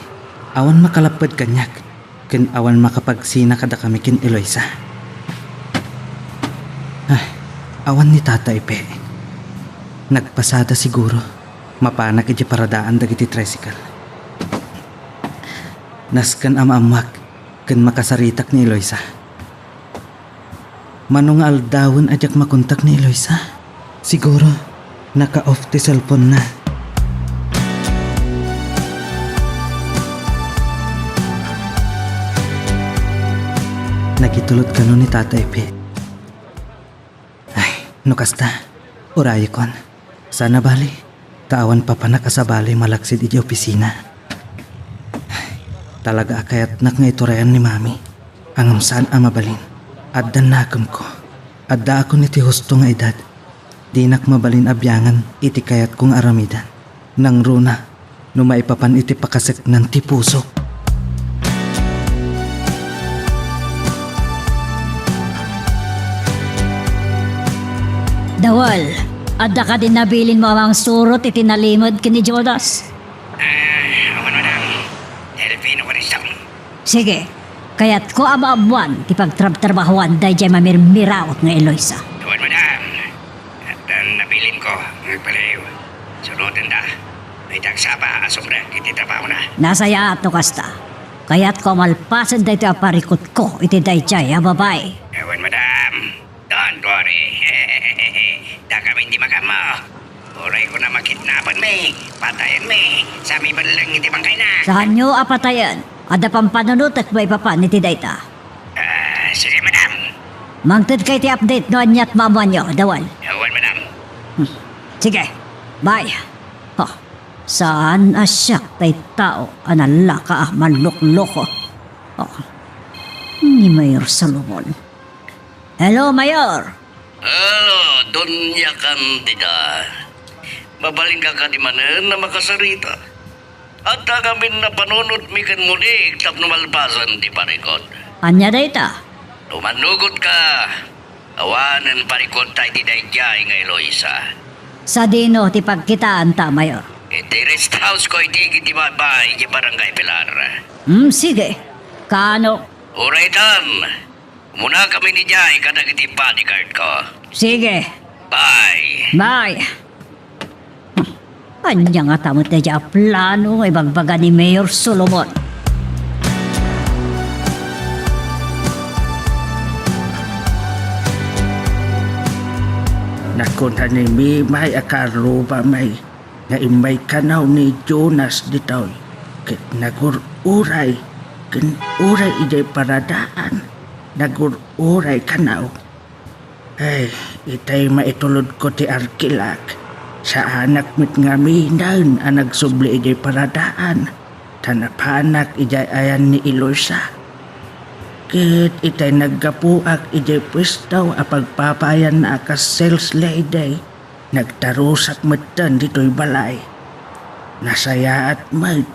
Awan makalapped kaniak ken awan makapagsina kadakami ken Eloisa. Ay, awan ni Tata Ipe. Nagpasada siguro. Mapanak idiay paradaan dagiti tricycle. Nasken a maammoak ken makasaritak ni Eloisa. Mano nga aldawen a diak makontak ni Eloisa? Siguro, naka-off ti cellphone-na. Nagitulod kano ni Tata Ipe? Ay, no kasta, urayekon. Sana bali, ta awan papanak a sabali malaksid idiay opisina. Talaga a kayatnak nga iturayan ni Mami. Ngem saan a mabalin. Addan nakemko. Addaakon iti husto nga edad. Dinak mabalin a biangan iti kayatko nga aramiden. Nangruna, no maipapan iti pakaseknan ti pusok. Dawal, adda kadi nabilinmo a mangsurot iti nalimed ken ni Jonas? Ah, awan, madam. Delfino Cristo. Sige, kayatko a maammoan ti pagtrabtrabahoan daydiay mamirmiraot nga Eloisa. Awan, madam. Addan nabilinko nga agpaliw. Surotenda. Mayta agsapa a sumrek iti trabahona. Nasayaat no kasta. Kayatko a malpasen daytoy a parikutko iti daydiay a babai. Awan, madam. Don't worry. Dakamin ti magammo. Uray kuna makidnapanmi, patayenmi, sa mibelleng iti bangkayna. Saanyo a patayen. Adda pampanunotek maipapan iti dayta. Ah, sige, madam. Mangtedka iti update no aniat maammoanyo, Dawal. Awan, madam. Hmm. Sige. Bye. Oh, saan a siak tay tao a nalaka a manlukloko. Oh. Ni Mayor Solomon. Hello, Mayor! Hello, Doña Candida. Mabalinka kadi manen a makasarita? Adda ngamin a panunotmi ken Monique tapno malpasen ti parikut. Ania dayta? No mannugotka, awanen parikutta iti daydiay nga Eloisa. Sadino ti pagkitaanta, Mayor? Iti rest house ko iti iti baybay iti Barangay Pilar. Hmm, sige. Kaano? Uray tan, umunakami idiay kadagiti bodyguard ko. Sige. Bye. Bye. Ania ngata met daydiay a plano nga ibagbaga ni Mayor Solomon? Nakuna ni Mimay a kaarrubami nga immay kanaw ni Jonas ditoy, ket nagur-uray ken uray idiay paradaan, nagur-uray kanaw. Ay, itay maitulodko ti arkilak. Saanak met ngaminen a nagsubli idiay paradaan, ta napanak idiay ayan ni Eloisa. Ket itay naggapuak idiay puesto a pagpapaayanna a kas sales lady, nagtarusak metten ditoy balay. Nasayaat met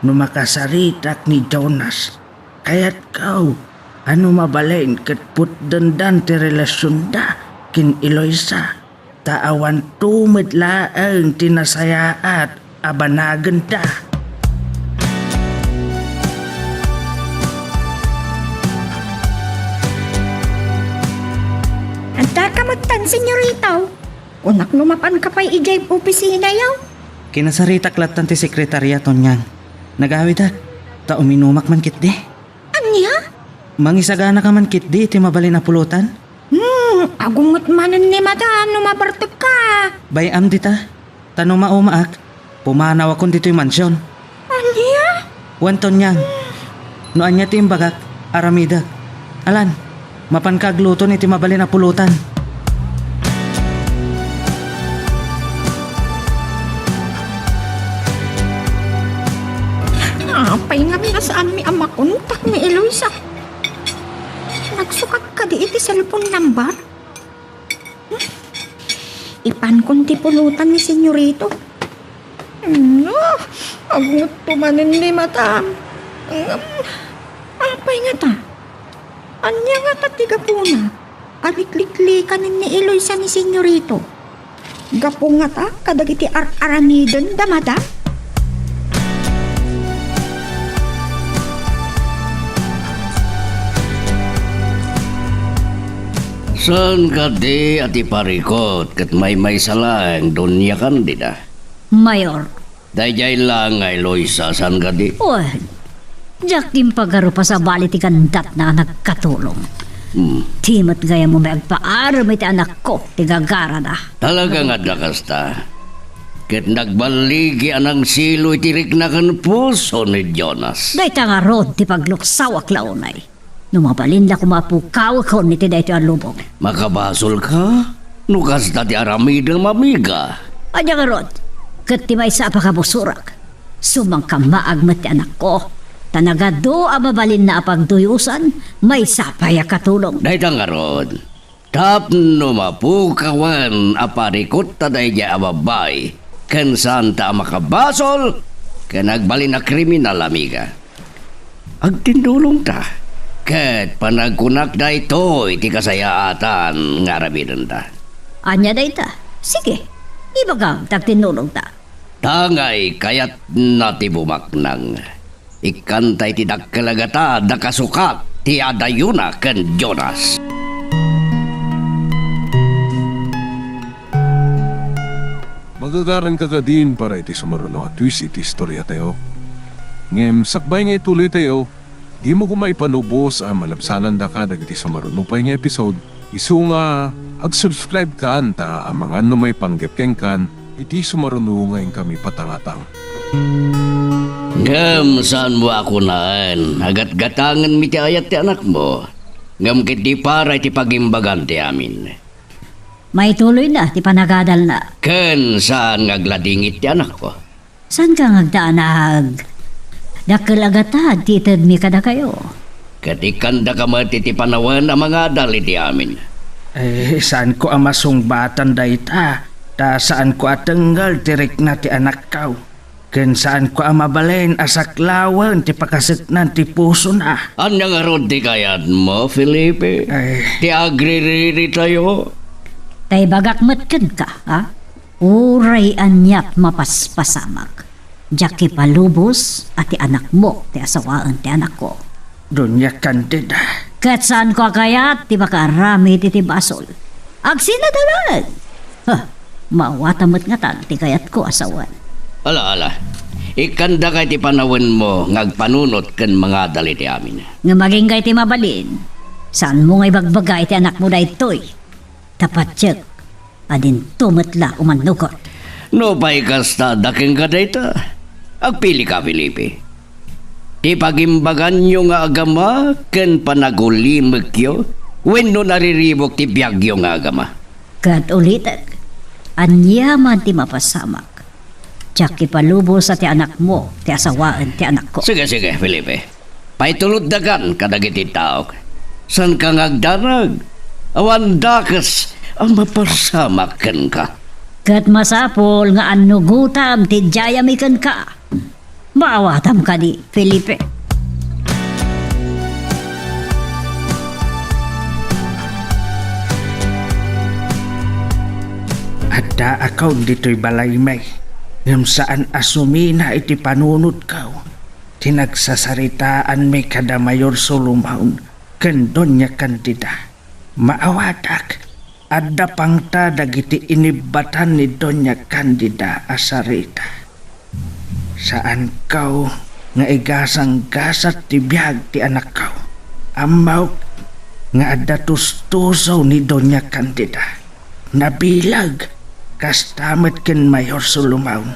no makasaritak ni Jonas. Kayatko a no mabalin ket putdendan ti relasionda ken Eloisa, ta awanto met laeng ti nasayaat a banagenda. Adda ka met tan, senyorito. Kunak no mapanka pay idiay opisinayo. Kinasaritak lattan ti sekretarya, Tonyang. Nagawidak, ta uminumak man ketdi. Ania? Mangisaganaka man ketdi iti mabalin a pulotan? Hmm, agunget manen ni madam no mabartekka. Bay-am dita, ta no maumaak, pumanawakon ditoy mansion. Ania? Wen, Tonyang, no ania ti imbagak, aramidek. Alan, mapanka agluton iti mabalin a pulotan. Apay ngata a saanmi a makontak ni Eloisa? Nagsukat kadi iti cellphone number? Hmm? Ipankon ti pulotan ni senyorito. No, agngutto manen ni madam. Ngem, apay ngata? Ania ngata ti gapuna a likliklikanen ni Eloisa ni senyorito? Gapu ngata kadagiti ar-aramidenda, madam? Saan kadi a ti parikut ket maymaysa laeng, Doña Candida? Mayor. Daydiay laeng nga Eloisa, saan kadi? Wen, diak impagarup a sabali ti gandatna a nagkatulong. Hmm. Ti met gayam a agpaarem iti anakko ti gagarana. Talaga nga adda kasta. Ket nagballigi a nangsilo iti rikna ken puso ni Jonas. Dayta ngarud ti pagluksawak la unay. No mabalinla koma a pukawekon iti daytoy a lubong. Makabasolka? No kasta ti aramidem, amiga. Ania ngarud? Ket ti maysa a pakabusorak, sumangkamaag met ti anakko, ta nagadu a mabalinna a pagduyosan, maysa pay a katulong. Dayta ngarud, tapno mapukawen a parikutta daydiay a babbai, ken saanta a makabasol ken agbalin a kriminal, amiga. Agtindulongta, ket panagkunak daytoy ti kasayaatan nga aramidenta. Ania dayta? Sige, ibagam ta agtindulongta. Tangay kayatna ti bumaknang. Ikkanta iti dakkel a gatad a kasukat ti adayona ken Jonas. Magagaranka kadin para iti sumaruno a twist iti istoriatayo. Ngem sakbay nga ituloytayo, dimo koma ipalubos a malabsanandaka dagiti sumaruno pay nga episode, isu nga ag-subscribe kan ta amangan no maipanggep kenkan iti sumaruno nga inkami patangatang. Ngem saanmo a kunaen a gatgatangenmi ti ayat ti anakmo, ngem ketdi para iti pagimbagan ti amin. Maituloyna ti panagadalna. Ken saan nga agladingit ti anakko? Saanka nga agdanag? Dakkel a gatad ti itedmi kadakayo. Ket ikkandaka met iti panawen a mangadal iti amin. Eh, saanko a masungbatan dayta, ta saanko a tengngel ti rikna ti anakko. Ken saanko a mabalin a saklawen ti pakaseknan ti pusona. Ania ngarud ti kayatmo, Felipe? Ay. Ti agririritayo? Ta ibagak met kenka, ha? Uray aniat mapaspasamak, diak ipalubos a ti anakmo ti asawaen ti anakko. Doña Candida. Ket saanko a kayat ti makaaramid iti basol. Agsinadalen! Huh, maawatam met ngatan ti kayatko a sawen. Ala, ala. Ikkandaka iti panawenmo nga agpanunot ken mangadal iti amin. Ngem agingga iti mabalin, saanmo nga ibagbaga iti anakmo daytoy. Ta patiek a dinto met la umannugot. Nupay kasta, adda kenka dayta. Agpilika, Felipe. Ti pagimbaganyo nga agama ken panagulimekyo wenno nariribuk ti biagyo nga agama? Ket ulitek, aniaman ti mapasamak, diak ipalubos a ti anakmo ti asawaen ti anakko. Sige, sige, Felipe. Paituloddakan kadagiti taok. Saanka nga agdanag? Awan dakes a mapasamak kenka. Ket masapul nga annugotam ti diayami kenka. Maawatam kadi, Felipe? Addaakon ditoy balaymi, ngem saan a sumina iti panunotko ti nagsasaritaanmi kada Mayor Solomon ken Doña Candida. Maawatak, adda pangta dagiti inibbatan ni Doña Candida a sarita. Saanko nga igasanggasat ti biag ti anakko. Ammok nga adda tustuso ni Doña Candida. Nabileg, kasta met ken Mayor Solomon.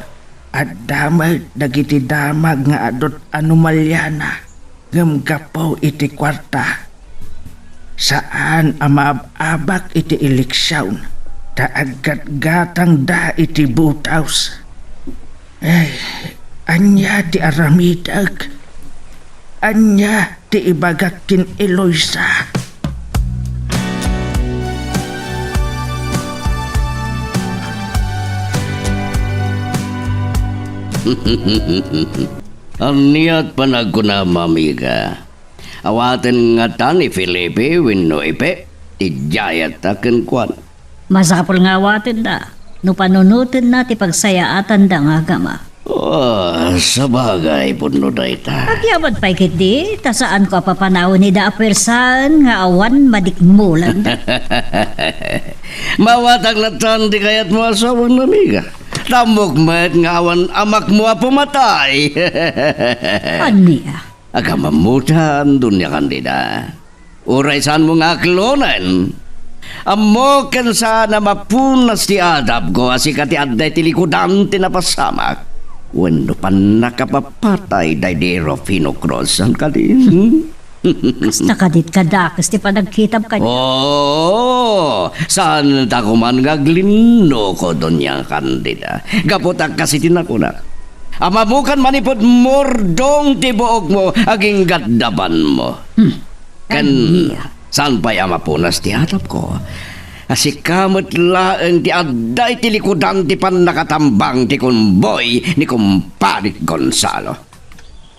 Adda met dagiti damag nga adut anomaliana, ngem gapu iti kuarta, saan a maab-abak iti eleksion ta aggatgatangda iti butos. Ay, ania ti aramidek? Ania ti ibagak ken Eloisa? Aniat panagkunam, amiga? Awaten ngata ni Felipe wenno Ipe ti diayat a kenkuana? Masapul nga awatenna no panunotenna ti pagsayaatanda nga agama. Ah, sabagay, pudno dayta. Agyaman pay ketdi, ta saanko a papanawen ida a puersaen nga awan madikmulanda. Maawatak latta ti kayatmo a sawen, amiga. Ta ammok met nga awan amakmo a pumatay. Ania? Agamammutan, Doña Candida. Uray saanmo nga aklonen. Ammok ken saan a mapunas ti adapko a sika ti adda iti likudan ti napasamak wenno pannakapapatay daydi Rufino Cruz, saan kadi? Hmm? Kasta kadit kadakes ti panagkitam kaniak. Oo, saan ta koman nga aglinnuko, Doña Candida. Gapu ta kas iti nakunak, a mabukan manipud murdong ti buokmo agingga adda banmo. Hmm. Ken ania? Saan pay a mapunas ti atapko a sika met laeng ti adda iti likudan ti pannakatambang ti konboy ni Kumpadek Gonzalo.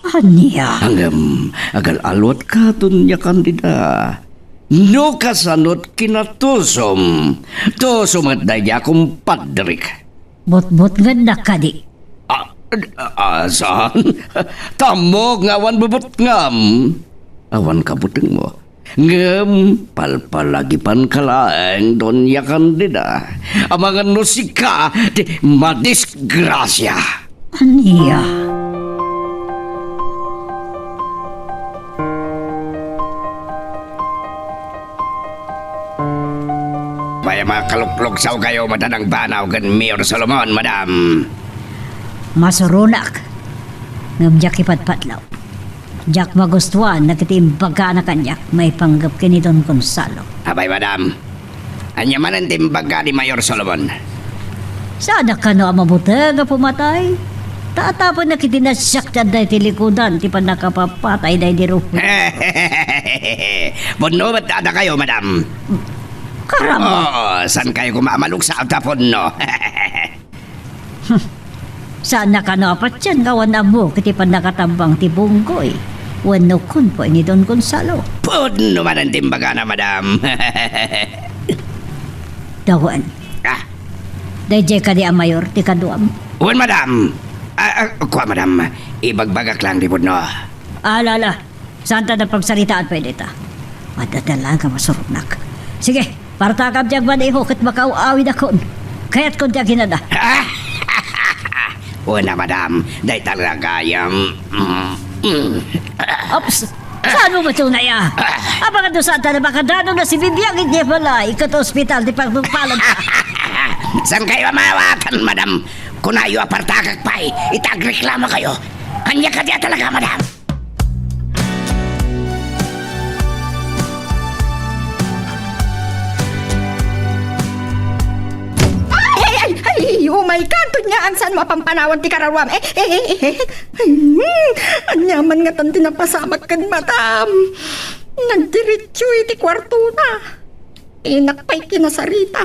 Ania? Ngem, agal-alwatka, Doña Candida. No kasanot kinatusom, tuso met daydi a kumpadrek. Butbutngennak kadi? A, a, saan? Tamok nga awan bubutngam. Awan kabutengmo. Ngem palpalagipanka laeng, Doña Candida, amangan no sika ti madisgrasia. Ania? Pay a makalukluksaw kayo met a nangbanaw ken Mayor Solomon, madam. Masuronak. Ngem diak ipatpatlaw. Diak magustuan dagiti imbagana kaniak maipanggep ken ni Don Gonzalo. Apay, madam, ania manen ti imbaga ni Mayor Solomon? Saanak kano a mabuteng a pumatay? Ta tapno ket ti nasiak ti adda iti likudan ti pannakapapatay daydi Rufo. Pudno met a dakayo, madam. Karamba! Oo, saan kayo koma a maluksaw ta pudno? Saan a kano a patien nga awan ammok iti pannakatambang ti bunggoy wenno konboy ni Don Gonzalo? Pudno manen ti imbagana, madam. Dawen. Ah. Daydiay kadi a mayor ti kaduam? Wen, madam. Ah, ah, kua, madam. Ibagbagak lang ti pudno. Ala, ala. Saanta a pagsaritaan pay dayta. Adda laeng a masuronak. Sige, partakam ti agmamano ket makaaw-awidakon. Kayatkon ti aginana. Wen a, madam, dayta la gayam. Mm, mm. Ops! Saan mo matunay, a? Amangan no saanta a makadano na si Bibiang iti balay ket ospital ti pagpagpalad. Saan kayo a maawagan, madam? Kunayo a partakak pay, ita agreklamo kayo. Ania kadi a talaga, madam? Ay, ay, ay, ay, oh my God, Doña Ang, saan mo a pampanawan ti kararuam? Eh, eh, eh, eh, eh. Hmm, ania man ngatan ti napasamak ken madam? Nagdiretso iti kuartona. Inak pay kinasarita.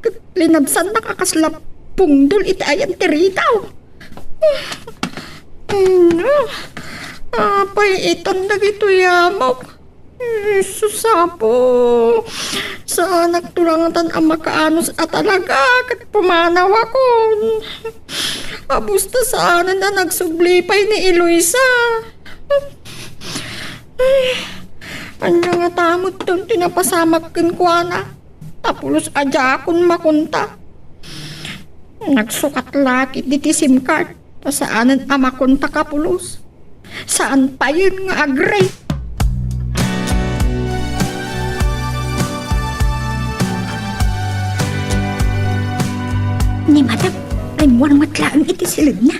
Ket linabsannak a kasla pungdol iti ayan ti ritaw. Ano? Apay itan dagitoy amok? Jesus, Apo. Saanak tulangatan a makaanus a talaga ket pumanawakon. Abusta saanen a nagsubli pay ni Eloisa. Ay, ania ngata met ti napasamak kenkuana? Ta pulos a diakon makontak. Nagsukat la ketdi ti SIM card, ta saanen a makontak a pulos. Saan payen nga agree. Ni madam, rimmuar met laeng iti siledna.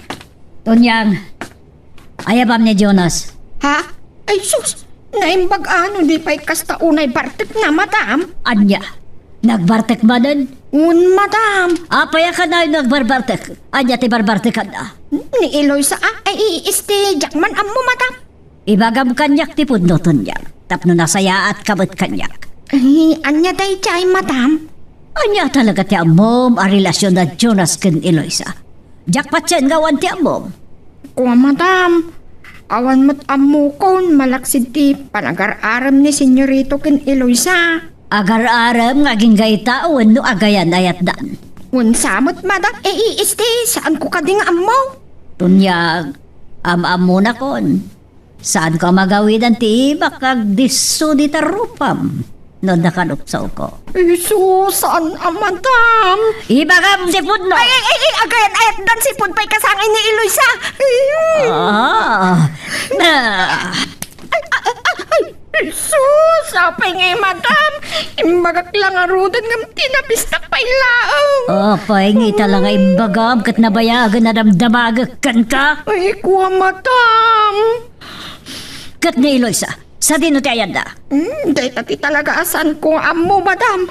Doña Ang, ayabam ni Jonas. Ha? Ay sus! Naimbag a no di pay kasta unay bartekna, madam? Ania? Nagbartek manen? Wen, madam. Apay a kanayon nagbarbartek? Ania ti barbartekanna? Ni Eloisa a, ay, isti, diak man ammo, madam. Ibagam kaniak ti pudno, Doña Ang, tapno nasayaatka met kaniak. Ay, ania daydiay, madam? Ania talaga ti ammom a relasion da Jonas ken Eloisa? Diak patien nga awan ti ammom. Kua, madam, awan met ammokon malaksid ti panagar-arem ni Senyorito ken Eloisa. Agar-arem nga agingga ita wenno agayan-ayatdan? Wen sa met, madam, e, isti, saanko kadi nga ammo. Doña Ang, am-ammonakon. Saanko a magawidan ti ibak nga agdisso dita rupam no adda kalupsawko. Isu, saan a, madam? Ibagam ti pudno! Ay, ay, ay, ay, agayan-ayatdan sipud pay kasangay ni Eloisa. Ay, Ah. Ah. Ay, ay, ay, ay, Jesus! Apay ngay, madam? Imbagak la ngaruden ngem tinabistak pay laeng. Apay ngay ita la nga imbagam ket nabayagen a damdamagek kenka? Ay, kua, madam. Ket ni Eloisa, Sadino ti ayanna? Hmm, dayta ti talaga a saanko nga ammo, madam.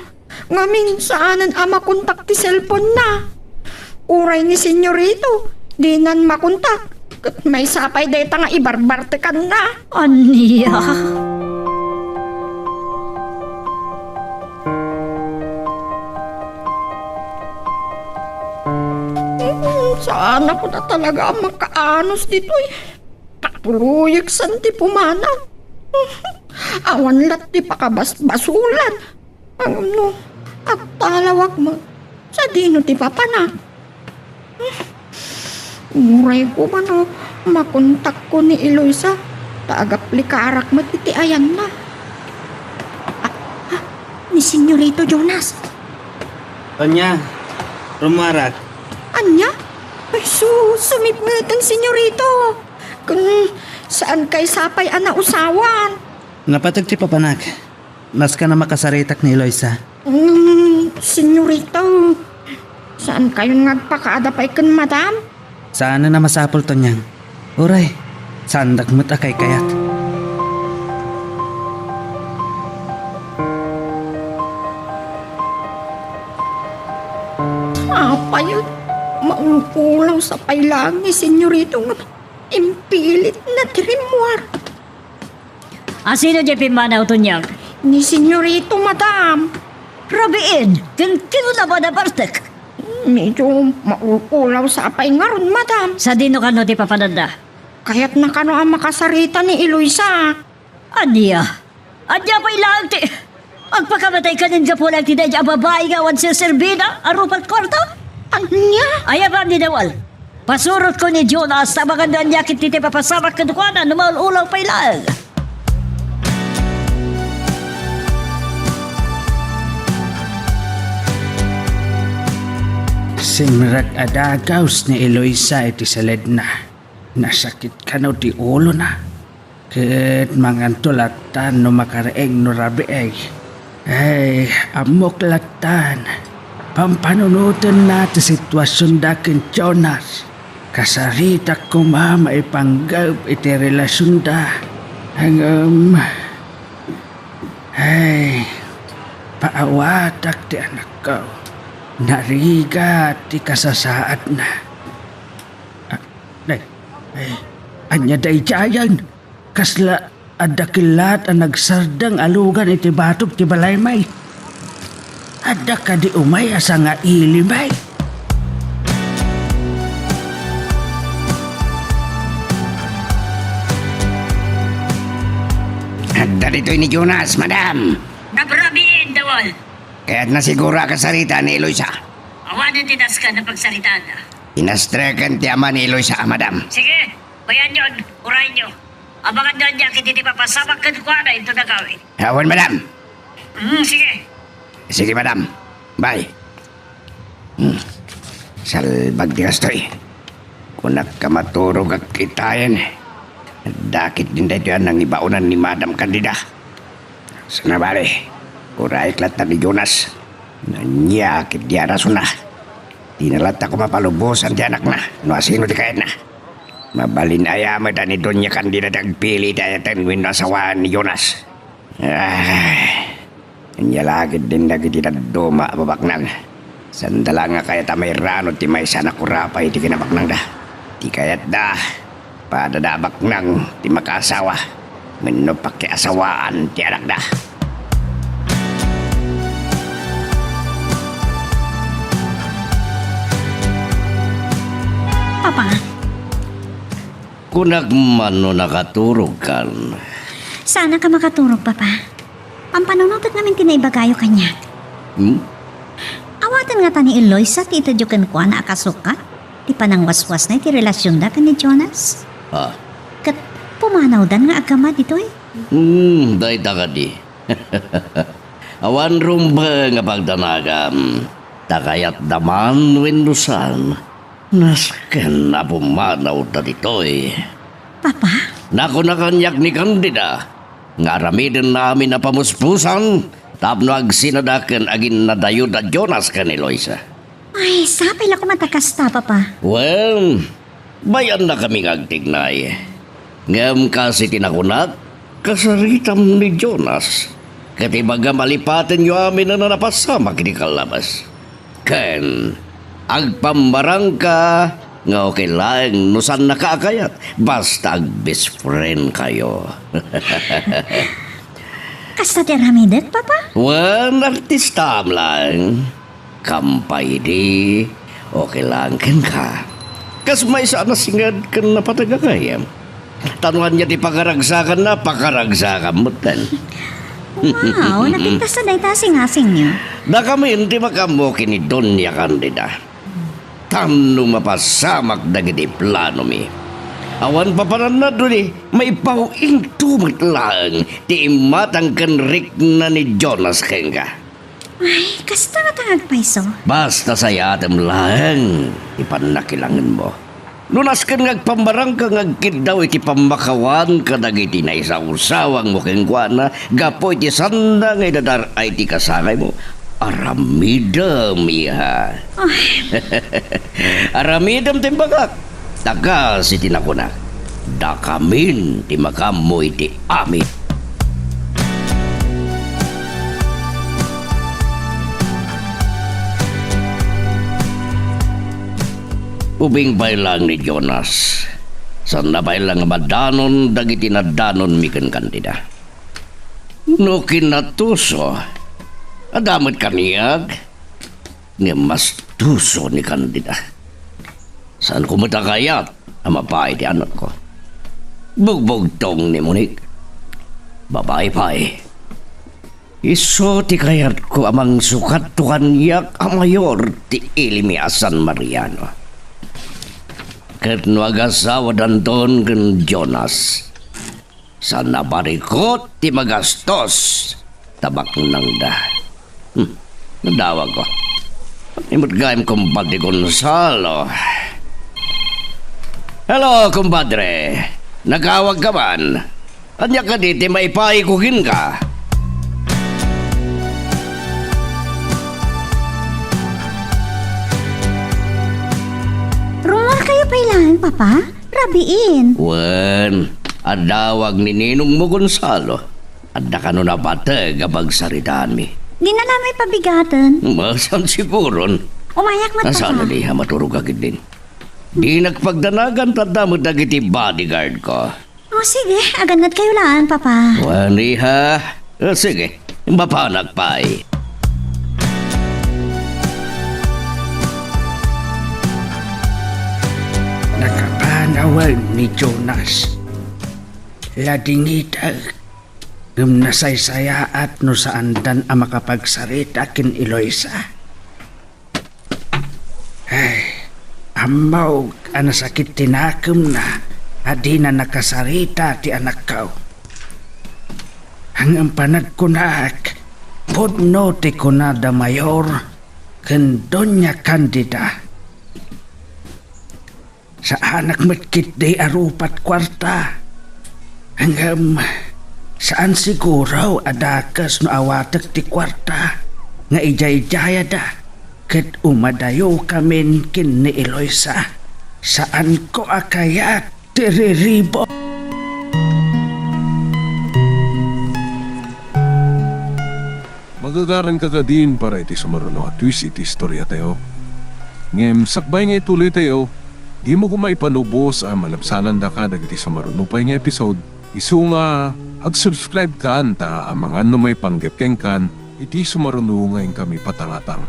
Ngamin, saanen a makontak ti cellphone-na. Uray ni Senyorito, dinan makontak. Ket maysa pay dayta nga ibarbartekanna. Ania? Hmm, saanakon a talaga a makaanus ditoy. Patuloyek san ti pumanaw. Awan lat ti pakabasbasulan. Ngem no agtalawak met, sadino ti papanak? Uray koma no makontakko ni Eloisa, ta agaplikarak met iti ayanna. Ah, ah, ni Senyorito Jonas. Ania, rummuarak. Ania? Ay sus, sumipngeteng, Senyorito. Ken saan kaysa pay a nausawan? Napateg ti papanak. Nasken a makasaritak ni Eloisa. Mm, Senyorito, saankayon nga agpakaada pay ken madam? Saanen a masapul, Tonyang. Uray, saandak met a kaykayat. Apay, maulpulaw sa pay laeng ni Senyorito nga impilitna ti rimmuar. A sino diay pimmanaw, Tonyang? Ni Senyorito, madam. Rabiin, ken kinuna ba nabartek? Medyo maulpulaw sa apay ngarud, madam. Sadino kano ti papananda? Kayatna kano a makasarita ni Eloisa. Ania? Ania pay laeng ti agpakamatay kanen gapu laeng ti daydi a babai nga awan serserbina a rupat kuarta? Ania? Ay, amangan ni Dawal. Pasurotko ni Jonas ta amangan no ania ketdi ti papasamak kenkuana no maul-ulaw pay laeng. Simrek a dagaws ni Eloisa iti saledna. Nasakit kano ti ulona. Ket manganto lattan no makareng no rabii. Ay, ammok lattan. Pampanunotenna ti situasionda ken Jonas. Kasaritak koma maipanggep iti relasionda. Ngem, ay, paawatak ti anakko. Narigat ti kasasaadna. Ah, ay, ay, ania daydiayen? Kasla adda kellat a nagsardeng a lugan iti batog ti balaymi? Adda kadi umay a sangailim? Adda ditoy ni Jonas, madam. Nabrabiin, Dawal. Kayatna siguro a kasarita ni Eloisa. Awanen ti nasken a pagsaritaanna. Inastreken ti ama ni Eloisa, madam. Sige, bayanyon, urayonyo. Amangan no ania ketdi ti papasamak kenkuana inton agawid. Awan, madam. Mm, sige. Sige, madam. Bye. Hmm. Salbag ti kastoy. Kunak a maturogak kitaen. Dakit din daytoy a nangibaonan ni Madam Candida. Sana bale, urayek latta ni Jonas. Ania ketdi a rasonna? Dina latta koma palubosan ti anakna no asino ti kayatna. Mabalin aya met a ni Doña Candida ti agpili iti ayaten wenno asawaan ni Jonas? Ay, ania la ketdin dagiti dadduma a babaknang? Saanda la nga kayat a mairano ti maysa a nakurapay iti kinabaknangda. Ti kayatda, padada a baknang ti makaasawa wenno pakiasawaan ti anakda. Papa. Kunak man no nakaturogkan. Saanka a makaturog, Papa. Pampanunotek ngamin ti naibagayo kaniak. Hmm? Awaten ngata ni Eloisa ti itedyo kenkuana a kasukat ti panangwaswasna iti relasionda ken ni Jonas? Ah. Ket pumanawdan nga aggamma ditoy? Hmm, dayta kadi. Awan rumbeng a pagdanagam, ta kayatda man wenno saan, nasken a pumanawda ditoy. Papa? Nakuna kaniak ni Candida nga aramidenna amin a pamuspusan tapno agsinada ken aginnadayo da Jonas ken Eloisa. Ay, sapay la koma ta kasta, Papa. Wen, bay-annakami nga agtignay. Ngem kas iti nakunak, Kasaritam ni Jonas, ket ibagam a lipatenyo amin a napasamak iti kallabas. Ken agpambarangka nga okay laeng no saannaka a kayat, basta ag-best friend kayo. Kasta ti aramidek, Papa? Wen, artistaam laeng. Kampay idi, okay laeng kenka. Kas maysa a nasinged ken napateg a gayyem. Ta no ania ti pakaragsakanna, pakaragsakam metten. Wow, napintas ta dayta a singasingyo. Dakamin ti makaammo ken ni Doña Candida. Tapno mapasamak dagiti planomi. Awan papanannad idi, maipaw-ingto met laeng ti immatang ken rikna ni Jonas kenka. Ay, kasta ngata nga agpayso. Basta sayatem laeng ti pannakilangenmo. No nasken nga agpambarangka nga agkiddaw iti pammakawan kadagiti naisawsawangmo kenkuana gapu iti sanda nga idadar-ay ti kasangaymo, aramidem, iha. Ay. Aramidem ti imbagak. Ta kas iti nakunak, dakamin ti makaammo iti amin. Ubing pay laeng ni Jonas. Saanna pay laeng a madanon dagiti nadanonmi ken Candida. No kinatuso, adda met kaniak, ngem mastuso ni Candida. Saanko met a kayat a mapaay ti anakko. Bugbugtong ni Monique. Babai pay. Isu ti kayatko a mangsukatto kaniak a mayor ti ilimi a San Mariano. Ket no agasawadanton ken Jonas, saan a barikut ti magastos ta baknangda. Hmm, nadawagko. Imut gayam, kumpadre Gonzalo. Hello, kumpadre. Nakaawagka man. Ania kadi ti maipayko kenka? Rummuarkayo pay laeng, Papa? Rabiin. Wen, adawag ni ninongmo Gonzalo. Adda kano napateg a pagsaritaanmi. Dina la mapabigaten. Masam siguron. Umayak met, Papa. Saan a di a maturogak idin? Dinak pagdanagan ta adda met dagiti bodyguard ko. O, sige, agannadkayo laeng, Papa. Wen, iha. O, sige, mapanak pay. Nakapan awan ni Jonas. Ladingitag, ngem nasaysayaat no saandan a makapagsarita ken Eloisa. Ay, ammok a nasakit ti nakemna a dina nakasarita ti anakko. Ngem panagkunak, pudno ti kunada Mayor ken Doña Candida. Saanak met ketdi a rupat kuarta. Ngem, saan siguro a dakes no awatek ti kuarta nga ijaydayada ket umadayokamin ken ni Eloisa. Saanko a kayat ti riribo. Magagaranka kadin para iti sumaruno a twist iti istoriatayo. Ngem sakbay nga ituloytayo, dimo koma ipalubos a malabsanandaka dagiti sumaruno pay nga episode, isu nga ag-subscribe kan ta amangan no maipanggep kenkan iti sumaruno nga inkami patangatang.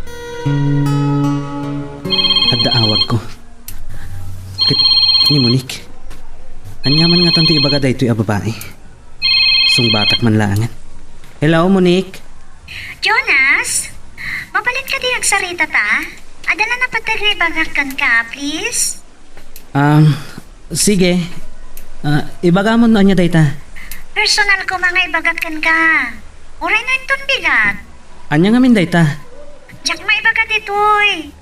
Adda awagko. Ket ni Monique. Ania man ngatan ti ibaga daytoy a babai? Sungbatak man laengen. Hello, Monique? Jonas? Mabalin kadi agsarita ta? Adda la napateg nga ibagak kenka, please? Um, sige. Ah, ibagam no ania dayta. Personal koma nga ibagak kenka. Uray no inton bigat. Ania ngamin dayta? Diak maibaga ditoy.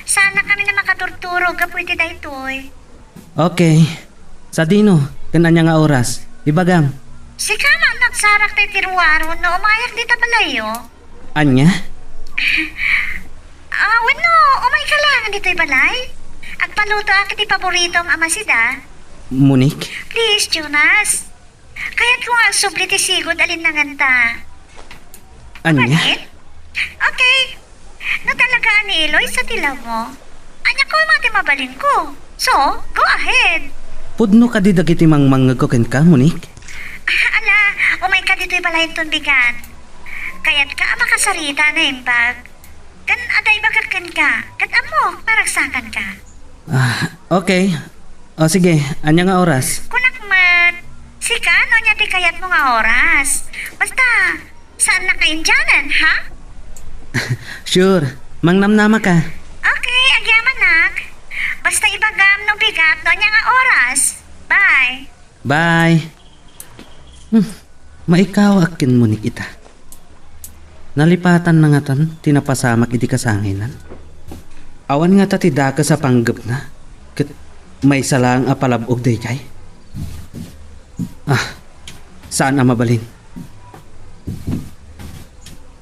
Saannakami a makaturturog gapu iti daytoy. Okay. Sadino, ken ania nga oras? Ibagam. Sika man nagsarak ta iti ruaro no umayak dita balayyo. Ania? Ah, wenno, umayka laeng ditoy balay? Agpalutoak iti paboritom a masida. Monique? Please, Jonas. Kayatko nga agsubli ti sigud a linnanganta. Ania? Mabalin? Okay. No talaga a ni Eloisa ti love mo, ania koma ti mabalinko? So, go ahead. Pudno kadi dagiti mangmangngegko kenka, Monique? Ah, ala, umayka ditoy balayenton bigat. Kayatka a makasarita a naimbag. Ken adda ibagak kenka, ket ammok, maragsakanka. Ah, okay. O sige, ania nga oras? Kunak met, sika no ania ti kayatmo nga oras. Basta, saannaka Indianan, ha? Sure, mangnamnamaka. Okay, agyamanak. Basta ibagam no bigat no ania nga oras. Bye. Bye. Hmm, maikaw a kinmunik ita. Nalipatanna ngatan ti napasamak iti kasangayna. Awan ngata ti dakes a panggepna, ket maysa laeng a palab-og daydiay. Ah, saan a mabalin.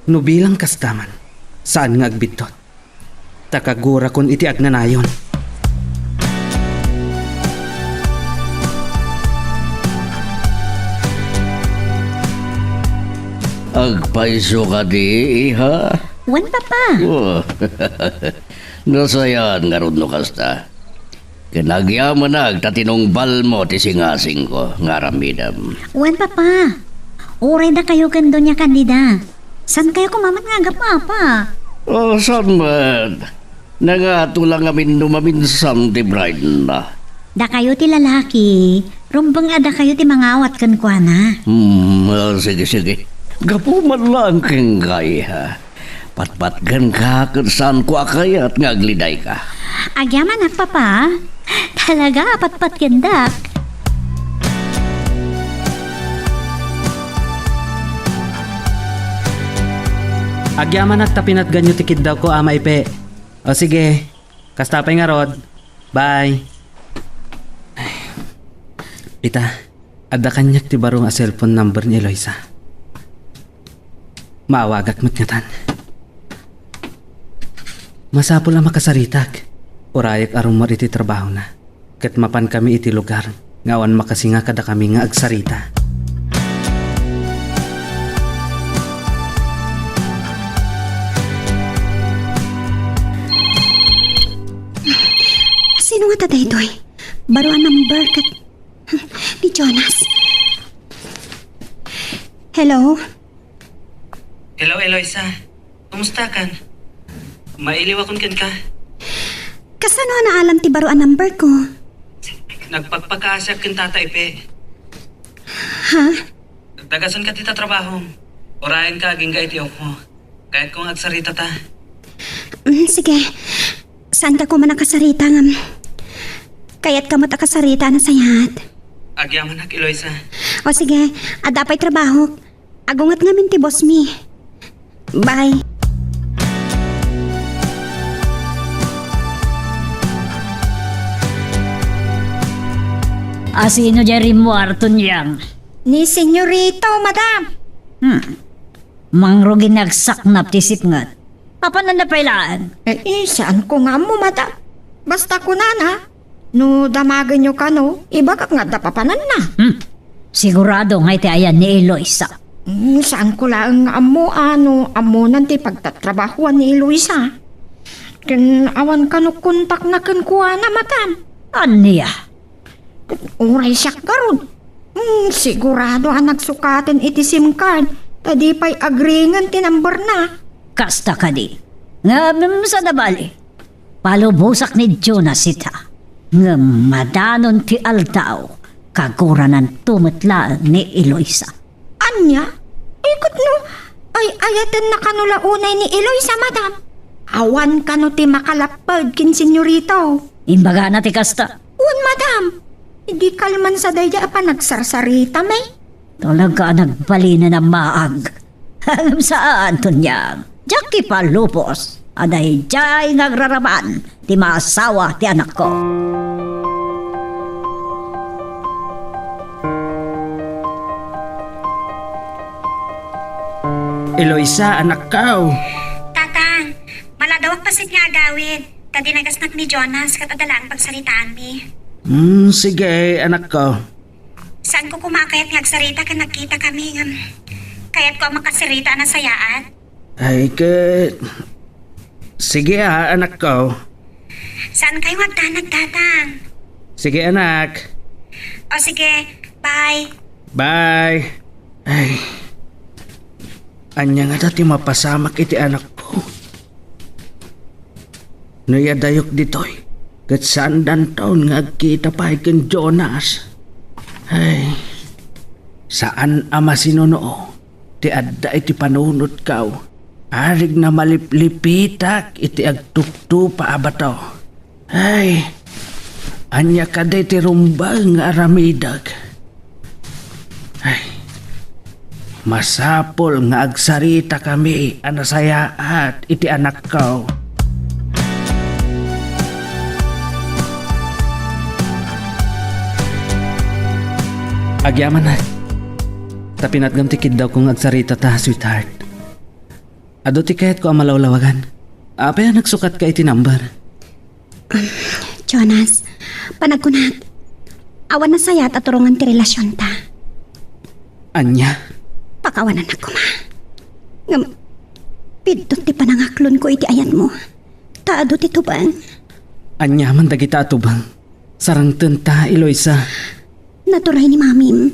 No bilang kasta man, saan nga agbiddut. Ta kagurakon iti agnanayon. Agpayso kadi, iha? Wen, Papa. Oh. Nasayaat ngarud no kasta. Ken agyamanak ta tinungbalmo ti singasingko nga aramidem. Wen, Papa. Uray dakayo ken Doña Candida. Saankayo koma met nga agap-apa? Oh, saan met? Nangato la ngamin no maminsan ti bride'na. Dakayo ti lalaki, rumbeng a dakayo ti mangawat kenkuana. Hmm, ah, sige, sige. Gapu man laeng kenka, iha. Patpatgenka ket saanko a kayat nga agledayka. Agyamanak, Papa. Talaga, patpatgendak. Agyamanak ta pinatganyo ti kiddawko, Ama Ipe. O sige, kasta pay ngarud. Bye. Ay. Ita, adda kaniak ti baro a cellphone number ni Eloisa. Maawagak met ngatan. Masapul a makasaritak. Urayek a rummuar iti trabahona. Ket mapankami iti lugar nga awan makasinga kadakami nga agsarita. Sino ngata daytoy? Baro a number ket ni Jonas. Hello? Hello, Eloisa. Kumustakan? Mailiwakon kenka. Kasano a naalam ti baro a number ko? Nagpakpakaasiak ken Tata Ipe. Ha? Dagasenka ti tatrabahom. Urayenka agingga iti ukmo. Kayatko nga agsaritata. Mm, sige. Saanka koma nakasarita ngem kayatka met a kasarita a nasayaat. Agyamanak, Eloisa. O sige, adda pay trabahok. Agunget ngamin ti boss mi. Bye. A sino diay rimmuarton, Yang? Ni Senyorito, madam. Hmm. Mangrugi nga agsaknap ti sipnget. Apananna pay laeng? Eh, eh, saanko nga ammo, madam. Basta kunana, no damagenyo kano, ibagak nga adda papananna. Hmm. Sigurado nga iti ayan ni Eloisa. Hmm, saanko laeng nga ammo, a, no ammonan ti pagtatrabahoan ni Eloisa. Ken awan kano kontakna kenkuana, madam. Ania? Uray siak garud. Hmm, sigurado a nagsukaten iti sim card, ta di pay agringen ti number na. Kasta kadi. Ngem, saan a bali. Palubosak ni Jonas ita. Ngem madanon ti aldaw, kaguranan to met laeng ni Eloisa. Ania? Ay, ket no ay-ayatenna kano la unay ni Eloisa, madam? Awan kano ti makalapped ken senyorito. Imbagana ti kasta. Wen, madam. Idi kalman sa daydi a panagsarsarita, may. Talaga a nagbalinen a maag. Ngem saan, Tonyang. Diak ipalubos a daydiay nga agraraman ti maasawa ti anakko. Eloisa, anakko. Tatang, maladawak paset nga agawid, ta dinagasnak ni Jonas ket adda laeng pagsaritaanmi. Hmm, sige, anakko. Saanko koma a kayat nga agsarita ken nagkitakami ngem kayatko a makasarita a nasayaat. Ay, ket, sige, a, anakko. Saankayo nga agdanag, Tatang? Sige, anak. O, sige. Bye. Bye. Ay. Ania ngata ti mapasamak iti anakko? No adayok ditoy, ket saandanton nga agkita pay ken Jonas. Ay, saan a masinuno ti adda iti panunotko. Arigna maliplipitak iti agtuptupa a bato. Ay, ania kadi ti rumbeng nga aramidek? Ay, masapul nga agsaritakami a nasayaat iti anakko. Agyamanak, ta pinatgam ti kiddawko nga agsaritata, sweetheart. Adu ti kayatko a malawlawagan. Apay a nagsukatka iti number? Jonas, panagkunak, awan nasayaat a turongen ti relasionta. Ania? Pakawanannak koma. Ngem, biddut ti panangaklonko iti ayatmo. Ta adu ti tubeng. Ania man dagita a tubeng? Sarangtenta, Eloisa. Naturay ni Mamim.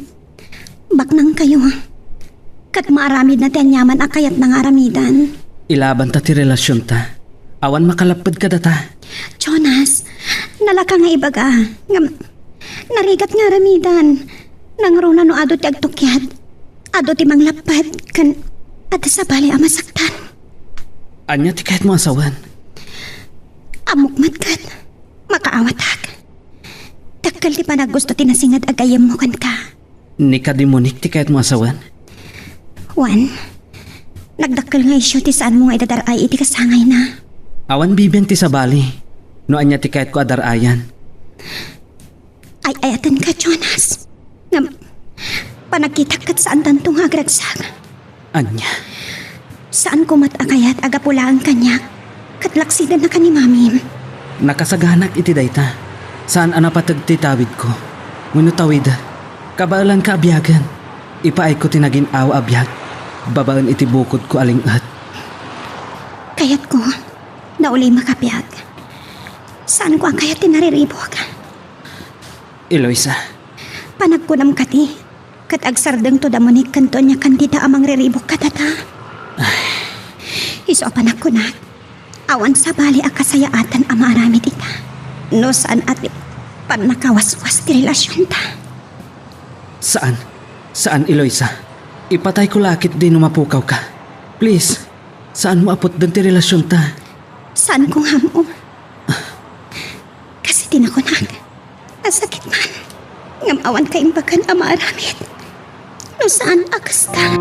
Baknangkayo. Ket maaramidna ti aniaman a kayatna nga aramidan. Ilabanta ti relasionta. Awan makalapped kadata. Jonas, nalaka nga ibaga. Ngem, narigat nga aramidan. Nangruna no adu ti agtukyat. Adu ti manglapped. Ken, adda sabali a masaktan. Ania ti kayatmo a sawen? Ammok met ket makaawatak. Dakkel ti panaggusto ti nasinged a gayyemmo kenka. Ni kadimonik ti kayatmo a sawen? Wen, nagdakkel nga isyu ti saanmo nga idadar-ay iti kasangayna. Awan bibiang ti sabali no ania ti kayatko a dar-ayan. Ay-ayatenka, Jonas. Ngem, panagkitak ket saantanto nga agragsak. Ania? Saanko met a kayat a gapu laeng kaniak ket laksidennaka ni Mamim. Nakasaganak iti dayta. Saan a napateg ti tawidko. Wenno tawidek. Kabaelanka a biagen. Ipaayko ti nagin-awa a biag babaen iti bukodko a ling-et. Kayatko, naulimek a biag. Saanko a kayat ti nariribuk. Eloisa. Panagkunam kadi, ket agsardengto da Monique ken Doña Candida a mangriribuk kadata. Isu a panagkunak, awan sabali a kasayaatan a maaramid ita. No saan a ti pannakawaswas ti relasionta. Saan. Saan, Eloisa. Ipatayko la ketdi no mapukawka. Please, saanmo a putden ti relasionta. Saanko nga am-o. Kas iti nakunak, nasakit man. Ngem awan kaimbagan a maaramid no saan a kasta.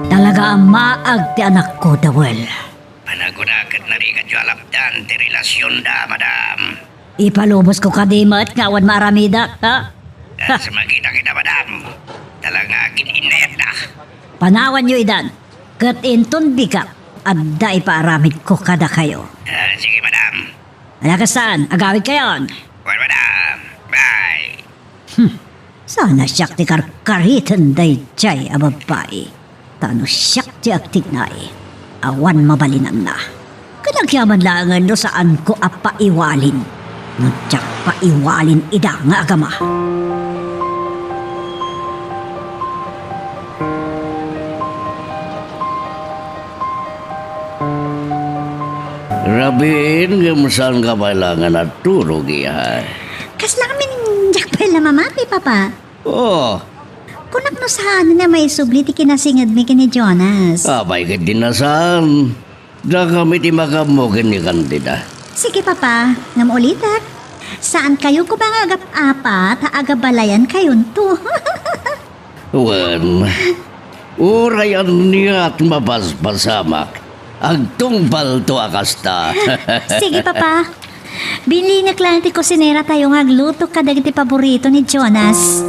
Talaga a maag ti anakko, Dawel. Panagkunak ket narigatyo a lapdan ti relasionda, madam. Ipalubosko kadi met nga awan maaramidak, ha? Kas makita kita, madam. Talaga nga agin-innayatda. Panawanyo idan, ket inton bigat, adda ipaaramidko kadakayo. Ah, sige, madam. Ala, kastan, agawidkayon. Wen, madam. Bye. Hmm. Saan a siak ti karkariten daydiay a babbai. Ta no siak ti agtignay, awan mabalinanna. Ket agyaman laengen no saanko a paiwalin. No diak paiwalin ida nga agama. Rabiin, ngem saanka pay laengen a turog, iha? Kasla ngamin diak pay la mamati, Papa. Oh. Kunak no saan a maisubli ti kinasingedmi ken ni Jonas. Apay ketdi a saan. Dakami ti makaammo ken ni Candida. Sige, Papa, ngem ulitek. Saankayo koma nga agap-apa ta agabalayankayonto. Wen, uray ania ti mapaspasamak, agtungpalto a kasta. Sige, Papa. Bilinek laeng ti kusineratayo nga agluto kadagiti paborito ni Jonas.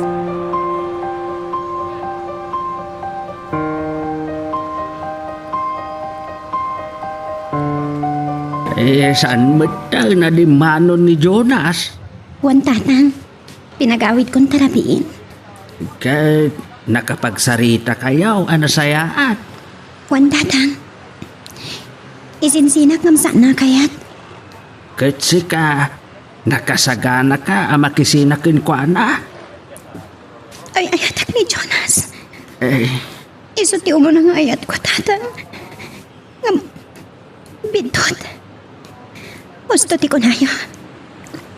Eh, saan met ta nga dimmanon ni Jonas? Wen, Tatang. Pinagawidkon ta rabiin. Ket nakapagsaritakayo a nasayaat? Wen, Tatang. Isinsinak ngem saanna a kayat. Ket sika, nakasaganaka a makisina kenkuana? Ay-ayatek ni Jonas. Eh. Isu ti umuna nga ayatko, Tatang. Ngem, biddut. Husto ti kunayo.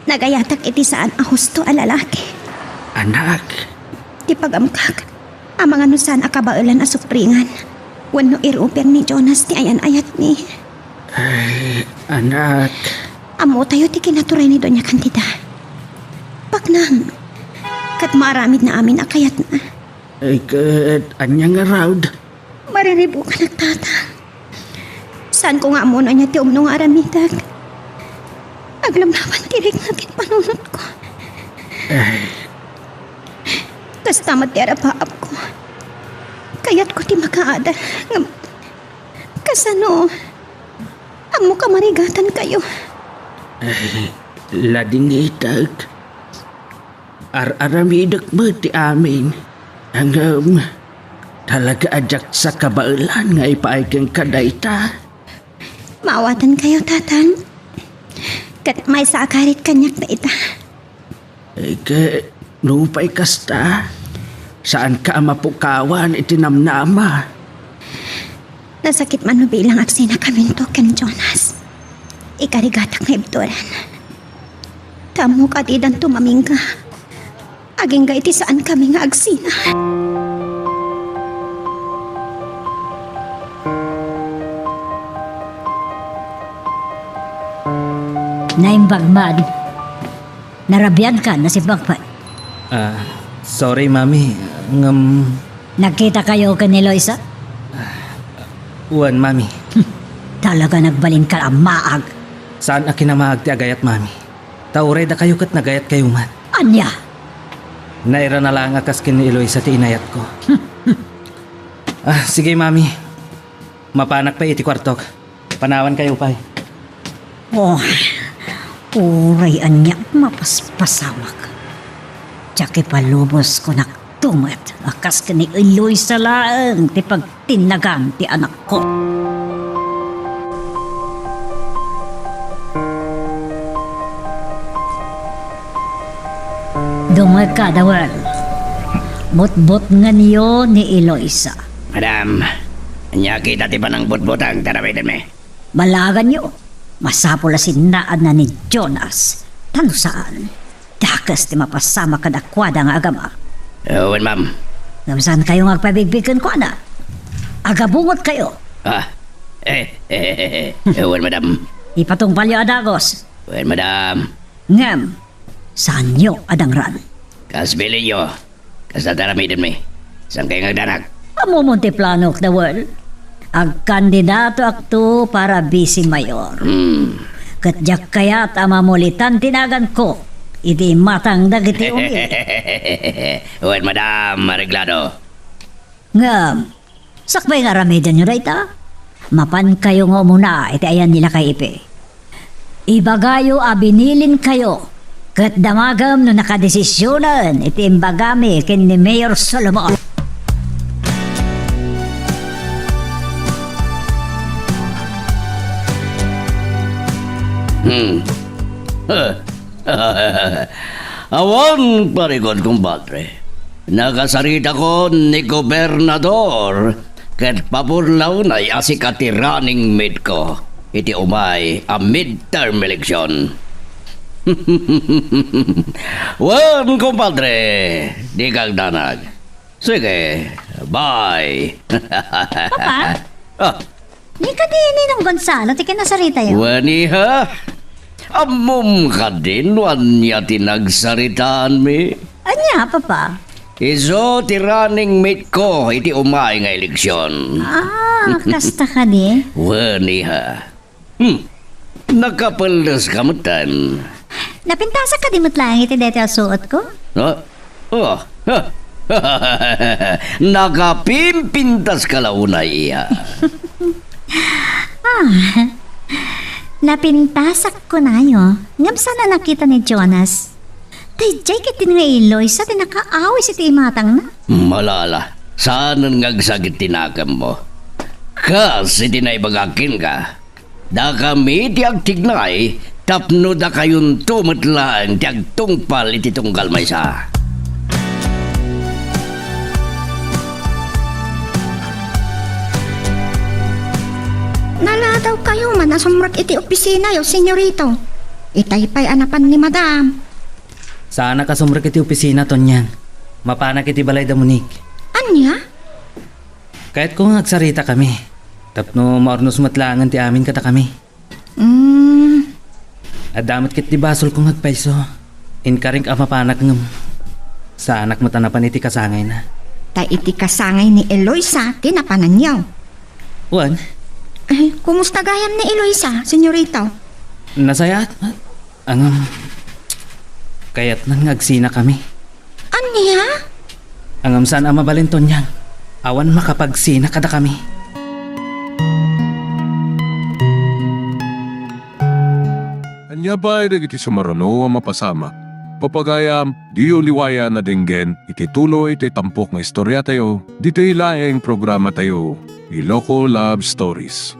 Nagayatak iti saan a husto a lalaki. Anak. Ti pagamkak, amangan no saan a kabaelan a supringan wenno iruper ni Jonas ti ayan-ayatmi. Ay, anak. Ammotayo ti kinaturay ni Doña Candida. Paknang, ket maaramidna amin a kayatna. Ay, ket ania ngarud? Mariribukanak, Tatang. Saanko nga ammo no ania ti umno nga aramidek. Aglamlaban ti rikna ken panunotko. Ay. Kasta met ti arapaapko. Kayatko ti makaadal. Ngem, kasano? Ammok a marigatankayo. Ay, ladingitek. Ar-aramidek met ti amin. Ngem, talaga a diak sa kabaelan nga ipaay kenka dayta. Maawatankayo, Tatang. Ket maysa a karit kaniak dayta. Ket nupay kasta, saanka a mapukawan iti namnama. Nasakit man no bilang agsinakaminto ken Jonas. Ikarigatak nga ibturan. Ta ammok a didanto mamingga. Agingga iti saankami nga agsina. Naimbag man. Narabianka, nasipagpet. Ah, sorry, Mami. Ngem, nagkitakayo ken ni Eloisa? Wen, Mami. Talaga nagbalinka a maag. Saan a kinamaag ti agayat, Mami. Ta uray dakayo ket nagayatkayo met. Ania? Nairana laeng a kas ken ni Eloisa ti inayatko. Ah, sige, Mami. Mapanak pay iti kuartok. Panawankayo pay. Oh, uray ania mapaspasamak. Diak ipalubos kunakto met a kas ken ni Eloisa laeng ti pagtinnagan ti anakko. Dumngegka, Dawel. Butbutngenyo ni Eloisa. Madam, ania kita ti panangbutbutang ti aramidenmi? Balaganyo, masapul a sinnaanna ni Jonas. Ta no saan, dakes ti mapasamak kadakuada nga agama. Wen, ma'am. Ngem saankayo nga agpabigbig kenkuana. Agabungotkayo. Ah, eh, eh, eh, eh, wen, madam. Ipatungpalyo a dagus. Wen, madam. Ngem, saanyo a dangran. Kas bilinyo, kasta ti aramidenmi. Saankayo nga agdanag? Ammom ti planok, Dawel. Agkandidatoakto para vice mayor. Hmm. Ket diak kayat a mamulitan ti naganko iti imatang dagiti uni. Wen, madam, areglado. Ngem, sakbay nga aramidenyo dayta, mapankayo nga umuna iti ayan ni Lakay Ipe. Ibagayo a binilinkayo, ket damagem no nakadesisionen iti imbagami ken ni Mayor Solomon. Hmm. Awan parikot, kumpadre. Nakasaritakon ni Gobernador ket pabor la unay a sika ti running mate ko iti umay a midterm election. Wen, kumpadre, dika agdanag. Sige, bye. Papa? Ah. Ni kadi Ninong Gonzalo ti kinasaritayo? Wen, iha. Ammom kadi no ania ti nagsaritaanmi? Ania, Papa? Isu ti running mate ko iti umay nga eleksyon. Ah, kasta kadi? Wen, iha. Hmm. Nakapelleska metten. Napintasak kadi met laeng iti daytoy a suotko? Ha? Oh. Nakapimpintaska la unay, iha. Ah. Napintasak kunayo, ngem saan a nakita ni Jonas. Daydiay ketdin nga Eloisa ti nakaawis iti imatangna. Malala, saanen nga agsakit ti nakemmo. Kas iti naibagak kenka, dakami ti agtignay tapno dakayonto met laeng ti agtungpal iti tunggal maysa. Naladaw kayo man a sumrek iti opisinayo, senyorito. Itay pay a napan ni Madam. Saanak a sumrek iti opisina, Tonyang. Mapanak iti balay da Monique. Ania? Kayatko nga agsarita kami. Tapno maurnos met laengen ti amin kadakami. Mm. Adda met ket ti basolko nga agpayso. Inkarik a mapanak ngem saanak met a napan iti kasangayna. Ta iti kasangay ni Eloisa ti napananyo. Wen? Ay, kumusta gayam ni Eloisa, senyorito? Nasayaat. Ngem, kayatna nga agsinakami. Ania? Ngem saan a mabalin, Tonyang. Awan makapagsina kadakami. Ania pay dagiti sumaruno a mapasamak? Papagayam, diyo liwayan a denggen iti tuloy ti tampok nga istoriatayo, ditoy laeng programatayo, Iloko Love Stories.